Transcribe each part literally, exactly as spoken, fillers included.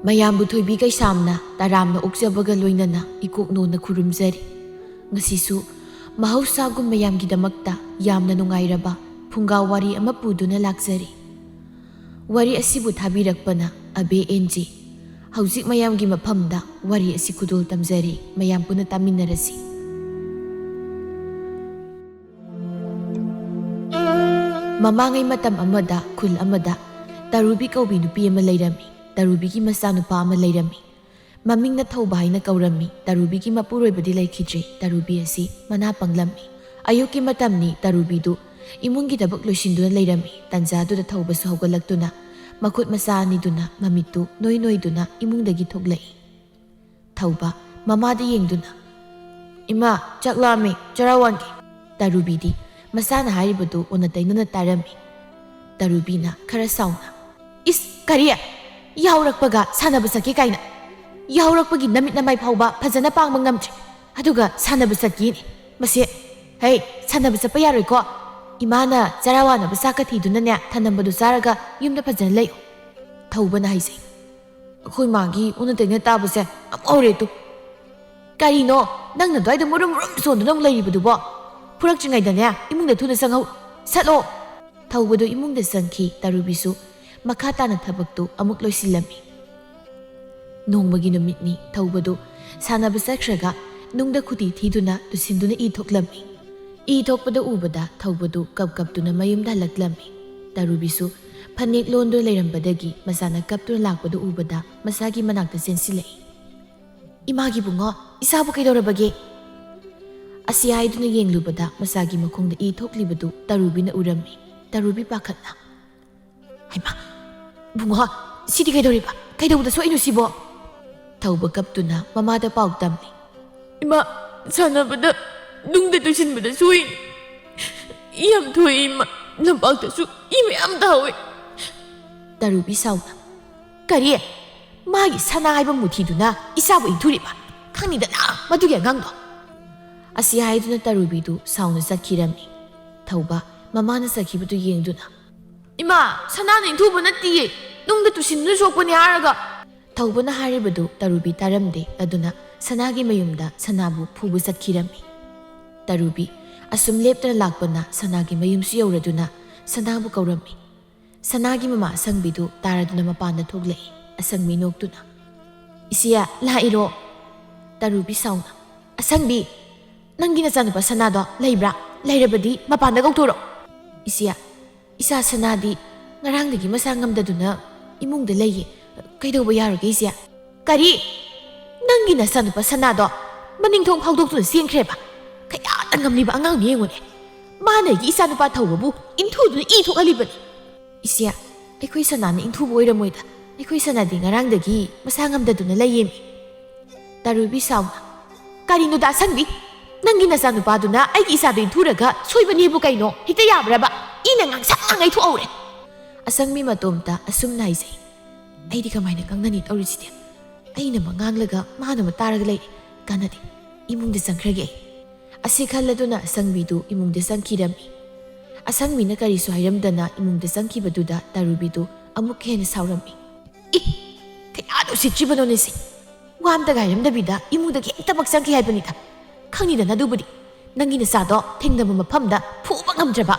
ꯃꯌꯥꯝꯕꯨ ꯊꯣꯏꯕꯤ ꯀꯩꯁꯥꯝꯅ ꯇꯔꯥꯝꯅ ꯑꯣꯛꯆꯕꯒ ꯂꯣꯏꯅꯅ ꯏꯀꯣꯛ ꯅꯣꯟꯅ ꯈꯨꯔꯨꯝꯖꯔꯤ꯫ ꯉꯁꯤꯁꯨ ꯃꯍꯧꯁꯥꯒꯨꯝ ꯃꯌꯥꯝꯒꯤꯗꯃꯛꯇ ꯌꯥꯝꯅ ꯅꯨꯡꯉꯥꯏꯔꯕ ꯐꯨꯡꯒꯥ ꯋꯥꯔꯤ ꯑꯃ ꯄꯨꯗꯨꯅ ꯂꯥꯛꯆꯔꯤ꯫ ꯋꯥꯔꯤ ꯑꯁꯤꯕꯨ ꯊꯥꯕꯤꯔꯛꯄꯅ ꯑꯕꯦ ꯑꯦꯟ ꯖꯤ꯫ ꯍꯧꯖꯤꯛ ꯃꯌꯥꯝꯒꯤ ꯃꯐꯝꯗ ꯋꯥꯔꯤ ꯑꯁꯤ ꯈꯨꯗꯣꯜ ꯇꯝꯖꯔꯤ, ꯃꯌꯥꯝ ꯄꯨꯟꯅ ꯇꯥꯃꯤꯟꯅꯔꯁꯤ꯫ ꯃꯃꯥꯡꯉꯩ ꯃꯇꯝ ꯑꯃꯗ ꯈꯨꯜ ꯑꯃꯗ ꯇꯔꯨꯕꯤ ꯀꯧꯕꯤ ꯅꯨꯄꯤ ꯑꯃ ꯂꯩꯔꯝꯃꯤ꯫ ꯇꯔꯨꯕꯤꯒꯤ ꯃꯆꯥꯅꯨꯄꯥ ꯑꯃ ꯂꯩꯔꯝꯃꯤ꯫ ꯃꯃꯤꯡꯅ ꯊꯧꯕ ꯍꯥꯏꯅ ꯀꯧꯔꯝꯃꯤ꯫ ꯇꯔꯨꯕꯤꯒꯤ ꯃꯄꯨꯔꯣꯏꯕꯗꯤ ꯂꯩꯈꯤꯗ꯭ꯔꯤ꯫ ꯇꯔꯨꯕꯤ ꯑꯁꯤ ꯃꯅꯥ ꯄꯪꯂꯝꯃꯤ꯫ ꯑꯌꯨꯛꯀꯤ ꯃꯇꯝꯅꯤ꯫ ꯇꯔꯨꯕꯤꯗꯨ ꯏꯃꯨꯡꯒꯤ ꯊꯕꯛ ꯂꯣꯏꯁꯤꯟꯗꯨꯅ ꯂꯩꯔꯝꯃꯤ꯫ ꯇꯟꯖꯥꯗꯨꯗ ꯊꯧꯕꯁꯨ ꯍꯧꯒꯠꯂꯛꯇꯨꯅ ꯃꯈꯨꯠ ꯃꯁꯥ ꯑꯅꯤꯗꯨꯅ ꯃꯃꯤꯠꯇꯨ ꯅꯣꯏ ꯅꯣꯏꯗꯨꯅ ꯏꯃꯨꯡꯗꯒꯤ ꯊꯣꯛꯂꯛꯏ꯫ ꯊꯧꯕ ꯃꯃꯥꯗ ꯌꯦꯡꯗꯨꯅ, "ꯏꯃꯥ, ꯆꯥꯛ ꯂꯥꯝꯃꯤ, ꯆꯔꯥ ꯋꯥꯟꯒꯦ꯫" ꯇꯔꯨꯕꯤꯗꯤ ꯃꯆꯥꯅ ꯍꯥꯏꯔꯤꯕꯗꯨ ꯑꯣꯟꯅ ꯇꯩꯅꯅ ꯇꯥꯔꯝꯃꯤ꯫ ꯇꯔꯨꯕꯤꯅ ꯈꯔ ꯁꯥꯎꯅ, "ꯏꯁ, ꯀꯔꯤ? ꯌꯥꯍꯧꯔꯛꯄꯒ ꯁꯥꯟꯅꯕ ꯆꯠꯀꯦ ꯀꯥꯏꯅ? ꯌꯥꯍꯧꯔꯛꯄꯒꯤ ꯅꯃꯤꯠ ꯅꯃꯥꯏ ꯐꯥꯎꯕ ꯐꯖꯅ ꯄꯥꯡꯕ ꯉꯝꯗ꯭ꯔꯦ, ꯑꯗꯨꯒ ꯁꯥꯟꯅꯕ ꯆꯠꯀꯦꯅꯦ? ꯃꯁꯤ, ꯍꯩ, ꯁꯥꯟꯅꯕ ꯆꯠꯄ ꯌꯥꯔꯣꯏꯀꯣ꯫ ꯏꯃꯥꯅ ꯆꯔꯥ ꯋꯥꯅꯕ ꯆꯥꯛꯀ ꯊꯤꯗꯨꯅꯅꯦ, ꯊꯅꯝꯕꯗꯨ ꯆꯥꯔꯒ ꯌꯨꯝꯗ ꯐꯖꯅ ꯂꯩꯌꯨ꯫" ꯊꯧꯕꯅ ꯍꯥꯏꯖꯩ꯫ "ꯑꯩꯈꯣꯏ ꯃꯥꯒꯤ ꯑꯣꯟꯅ ꯇꯩꯅ ꯇꯥꯕꯁꯦ ꯑꯃꯨꯛ ꯍꯧꯔꯦ ꯇꯨ꯫ ꯀꯔꯤꯅꯣ? ꯅꯪꯅ ꯑꯗꯨꯋꯥꯏꯗ ꯃꯨꯔꯨꯝ ꯃꯨꯔꯨꯝ ꯆꯣꯟꯗꯨꯅ ꯑꯃꯨꯛ ꯂꯩꯔꯤꯕꯗꯨꯕꯣ? ꯐꯨꯔꯛꯇ꯭ꯔꯤꯉꯩꯗꯅꯦ ꯏꯃꯨꯡꯗ ꯊꯨꯅ ꯆꯪꯍꯧ꯫ ꯁꯠꯂꯣ!" ꯊꯧꯕꯗꯨ ꯏꯃꯨꯡꯗ ꯆꯪꯈꯤ꯫ ꯇꯔꯨꯕꯤꯁꯨ ꯃꯈꯥ ꯇꯥꯅ ꯊꯕꯛꯇꯨ ꯑꯃꯨꯛ ꯂꯣꯏꯁꯤꯜꯂꯝꯃꯤ꯫ ꯅꯣꯡꯃꯒꯤ ꯅꯨꯃꯤꯠꯅꯤ꯫ ꯊꯧꯕꯗꯨ ꯁꯥꯟꯅꯕ ꯆꯠꯈ꯭ꯔꯒ ꯅꯨꯡꯗ ꯈꯨꯗꯤ ꯊꯤꯗꯨꯅ ꯇꯨꯁꯤꯟꯗꯨꯅ ꯏ ꯊꯣꯛꯂꯝꯃꯤ꯫ ꯏ ꯊꯣꯛꯄꯗ ꯎꯕꯗ ꯊꯧꯕꯗꯨ ꯀꯞ ꯀꯞꯇꯨꯅ ꯃꯌꯨꯝꯗ ꯍꯜꯂꯛꯂꯝꯃꯤ꯫ ꯇꯔꯨꯕꯤꯁꯨ ꯐꯅꯦꯛ ꯂꯣꯟꯗꯨꯅ ꯂꯩꯔꯝꯕꯗꯒꯤ ꯃꯆꯥꯅ ꯀꯞꯇꯨꯅ ꯂꯥꯛꯄꯗꯨ ꯎꯕꯗ ꯃꯆꯥꯒꯤ ꯃꯅꯥꯛꯇ ꯆꯦꯟꯁꯤꯜꯂꯛꯏ꯫ "ꯏꯃꯥꯒꯤ ꯕꯨꯡꯉꯣ, ꯏꯆꯥꯕꯨ ꯀꯩꯗꯧꯔꯕꯒꯦ?" ꯑꯁꯤ ꯍꯥꯏꯗꯨꯅ ꯌꯦꯡꯂꯨꯕꯗ ꯃꯆꯥꯒꯤ ꯃꯈꯣꯡꯗ ꯏ ꯊꯣꯛꯂꯤꯕꯗꯨ ꯇꯔꯨꯕꯤꯅ ꯎꯔꯝꯃꯤ꯫ ꯇꯔꯨꯕꯤ ꯄꯥꯈꯠꯅ, "ꯍꯩꯃꯥ, ꯕꯨꯡꯉꯣ, ꯁꯤꯗꯤ ꯀꯩꯗꯧꯔꯤꯕ? ꯀꯩꯗꯧꯕꯗ ꯁꯣꯛꯏꯅꯣ ꯁꯤꯕꯣ?" ꯊꯧꯕ ꯀꯞꯇꯨꯅ ꯃꯃꯥꯗ ꯄꯥꯎ ꯇꯝꯃꯤ꯫ "ꯏꯃꯥ, ꯁꯥꯟꯅꯕꯗ ꯅꯨꯡꯗ ꯇꯨꯁꯤꯟꯕꯗ ꯁꯣꯛꯏꯅꯤ꯫ ꯏ ꯌꯥꯝ ꯊꯣꯛꯏ ꯏꯃꯥ, ꯂꯝꯄꯥꯛꯇꯁꯨ ꯏ ꯃꯌꯥꯝ ꯇꯥꯍꯧꯏ꯫" ꯇꯔꯨꯕꯤ ꯁꯥꯎꯅ, "ꯀꯔꯤ? ꯃꯥꯒꯤ ꯁꯅꯥ ꯍꯥꯏꯕ ꯃꯨꯊꯤꯗꯨꯅ ꯏꯆꯥꯕꯨ ꯏꯟꯊꯨꯔꯤꯕ? ꯈꯪꯅꯤꯡꯗꯅ ꯃꯗꯨꯒꯤ ꯑꯉꯥꯡꯗꯣ!" ꯑꯁꯤ ꯍꯥꯏꯗꯨꯅ ꯇꯔꯨꯕꯤꯗꯨ ꯁꯥꯎꯅ ꯆꯠꯈꯤꯔꯝꯃꯤ꯫ ꯊꯧꯕ ꯃꯃꯥꯅ ꯆꯠꯈꯤꯕꯗꯨ ꯌꯦꯡꯗꯨꯅ, "ꯏꯃꯥ, ꯁꯅꯥꯅ ꯏꯟꯊꯨꯕ ꯅꯠꯇꯤꯌꯦ, ꯅꯨꯡꯗ ꯇꯨꯁꯤꯟꯗꯨꯅ ꯁꯣꯛꯄꯅꯦ ꯍꯥꯏꯔꯒ!" ꯊꯧꯕꯅ ꯍꯥꯏꯔꯤꯕꯗꯨ ꯇꯔꯨꯕꯤ ꯇꯥꯔꯝꯗꯦ꯫ ꯑꯗꯨꯅ ꯁꯅꯥꯒꯤ ꯃꯌꯨꯝꯗ ꯁꯅꯥꯕꯨ ꯐꯨꯕ ꯆꯠꯈꯤꯔꯝꯃꯤ꯫ ꯇꯔꯨꯕꯤ ꯑꯁꯨꯝ ꯂꯦꯞꯇꯅ ꯂꯥꯛꯄꯅ ꯁꯅꯥꯒꯤ ꯃꯌꯨꯝꯁꯨ ꯌꯧꯔꯗꯨꯅ ꯁꯅꯥꯕꯨ ꯀꯧꯔꯝꯃꯤ꯫ ꯁꯅꯥꯒꯤ ꯃꯃꯥ ꯑꯁꯪꯕꯤꯗꯨ ꯇꯥꯔꯗꯨꯅ ꯃꯄꯥꯟꯗ ꯊꯣꯛꯂꯛꯏ꯫ ꯑꯁꯪꯕꯤ ꯅꯣꯛꯇꯨꯅ, "ꯏꯆꯦ, ꯂꯥꯛꯏꯔꯣ?" ꯇꯔꯨꯕꯤ ꯁꯥꯎꯅ, "ꯑꯁꯪꯕꯤ, ꯅꯪꯒꯤ ꯅꯆꯥꯅꯨꯄꯥ ꯁꯅꯥꯗꯣ ꯂꯩꯕ꯭ꯔꯥ? ꯂꯩꯔꯕꯗꯤ ꯃꯄꯥꯟꯗ ꯀꯧꯊꯣꯔꯛꯑꯣ꯫" "ꯏꯆꯦ, ꯏꯆꯥ ꯁꯅꯥꯗꯤ ꯉꯔꯥꯡꯗꯒꯤ ꯃꯁꯥ ꯉꯝꯗꯗꯨꯅ ꯏꯃꯨꯡꯗ ꯂꯩꯌꯦ꯫ ꯀꯩꯗꯧꯕ ꯌꯥꯔꯒꯦ, ꯏꯆꯦ?" "ꯀꯔꯤ? ꯅꯪꯒꯤ ꯅꯆꯥꯅꯨꯄꯥ ꯁꯅꯥꯗꯣ ꯃꯅꯤꯡ ꯊꯣꯡ ꯐꯥꯎꯗꯣꯛꯇꯨꯅ ꯆꯦꯟꯈ꯭ꯔꯦꯕ? ꯀꯌꯥꯗ ꯉꯝꯂꯤꯕ ꯑꯉꯥꯡꯅꯣ ꯌꯦꯡꯉꯨꯅꯦ꯫ ꯃꯥꯅ ꯑꯩꯒꯤ ꯏꯆꯥꯅꯨꯄꯥ ꯊꯧꯕꯕꯨ ꯏꯟꯊꯨꯗꯨꯅ ꯏ ꯊꯣꯛꯍꯜꯂꯤꯕꯅꯤ꯫" "ꯏꯆꯦ, ꯑꯩꯈꯣꯏ ꯁꯅꯥꯅ ꯏꯟꯊꯨꯕ ꯑꯣꯏꯔꯝꯃꯣꯏꯗ꯫ ꯑꯩꯈꯣꯏ ꯁꯅꯥꯗꯤ ꯉꯔꯥꯡꯗꯒꯤ ꯃꯁꯥ ꯉꯝꯗꯗꯨꯅ ꯂꯩꯌꯦꯃꯤ꯫" ꯇꯔꯨꯕꯤ ꯁꯥꯎꯅ, "ꯀꯔꯤꯅꯣꯗ ꯑꯁꯪꯕꯤ? ꯅꯪꯒꯤ ꯅꯆꯥꯅꯨꯄꯥꯗꯨꯅ ꯑꯩꯒꯤ ꯏꯆꯥꯗꯨ ꯏꯟꯊꯨꯔꯒ ꯁꯣꯏꯕꯅꯦꯕꯨ ꯀꯩꯅꯣ? ꯍꯦꯛꯇ ꯌꯥꯕ꯭ꯔꯕ? ꯏꯅ ꯉꯥꯡꯁꯪ ꯉꯥꯡꯉꯩ ꯊꯣꯛꯍꯧꯔꯦ꯫" ꯑꯁꯪꯕꯤ ꯃꯇꯣꯝꯇ ꯑꯁꯨꯝꯅ ꯍꯥꯏꯖꯩ꯫ "ꯑꯩꯗꯤ ꯀꯃꯥꯏꯅ ꯉꯥꯡꯅꯅꯤ ꯇꯧꯔꯤꯁꯤꯗꯤ? ꯑꯩꯅ ꯑꯃ ꯉꯥꯡꯂꯒ ꯃꯥꯅ ꯑꯃ ꯇꯥꯔꯒ ꯂꯩꯔꯦ꯫ ꯀꯥꯟꯅꯗꯦ꯫ ꯏꯃꯨꯡꯗ ꯆꯪꯈ꯭ꯔꯒꯦ ꯑꯩ꯫" ꯑꯁꯤ ꯈꯜꯂꯗꯨꯅ ꯑꯁꯪꯕꯤꯗꯨ ꯏꯃꯨꯡꯗ ꯆꯪꯈꯤꯔꯝꯃꯤ꯫ ꯑꯁꯪꯕꯤꯅ ꯀꯔꯤꯁꯨ ꯍꯥꯏꯔꯝꯗꯅ ꯏꯃꯨꯡꯗ ꯆꯪꯈꯤꯕꯗꯨꯗ ꯇꯔꯨꯕꯤꯗꯨ ꯑꯃꯨꯛꯀ ꯍꯦꯟꯅ ꯁꯥꯎꯔꯝꯃꯤ꯫ "ꯏ! ꯀꯌꯥꯗ ꯎꯁꯤꯠꯇ꯭ꯔꯤꯕꯅꯣꯅꯦ ꯁꯤ? ꯋꯥ ꯑꯝꯇꯒ ꯍꯥꯏꯔꯝꯗꯕꯤꯗ ꯏꯃꯨꯡꯗ ꯈꯤꯇꯃꯛ ꯆꯪꯈꯤ ꯍꯥꯏꯕꯅꯤꯗ꯫ ꯈꯪꯉꯤꯗꯅ ꯑꯗꯨꯕꯨꯗꯤ꯫ ꯅꯪꯒꯤ ꯅꯆꯥꯗꯣ ꯊꯦꯡꯅꯕ ꯃꯐꯝꯗ ꯐꯨꯕ ꯉꯝꯗ꯭ꯔꯕ꯫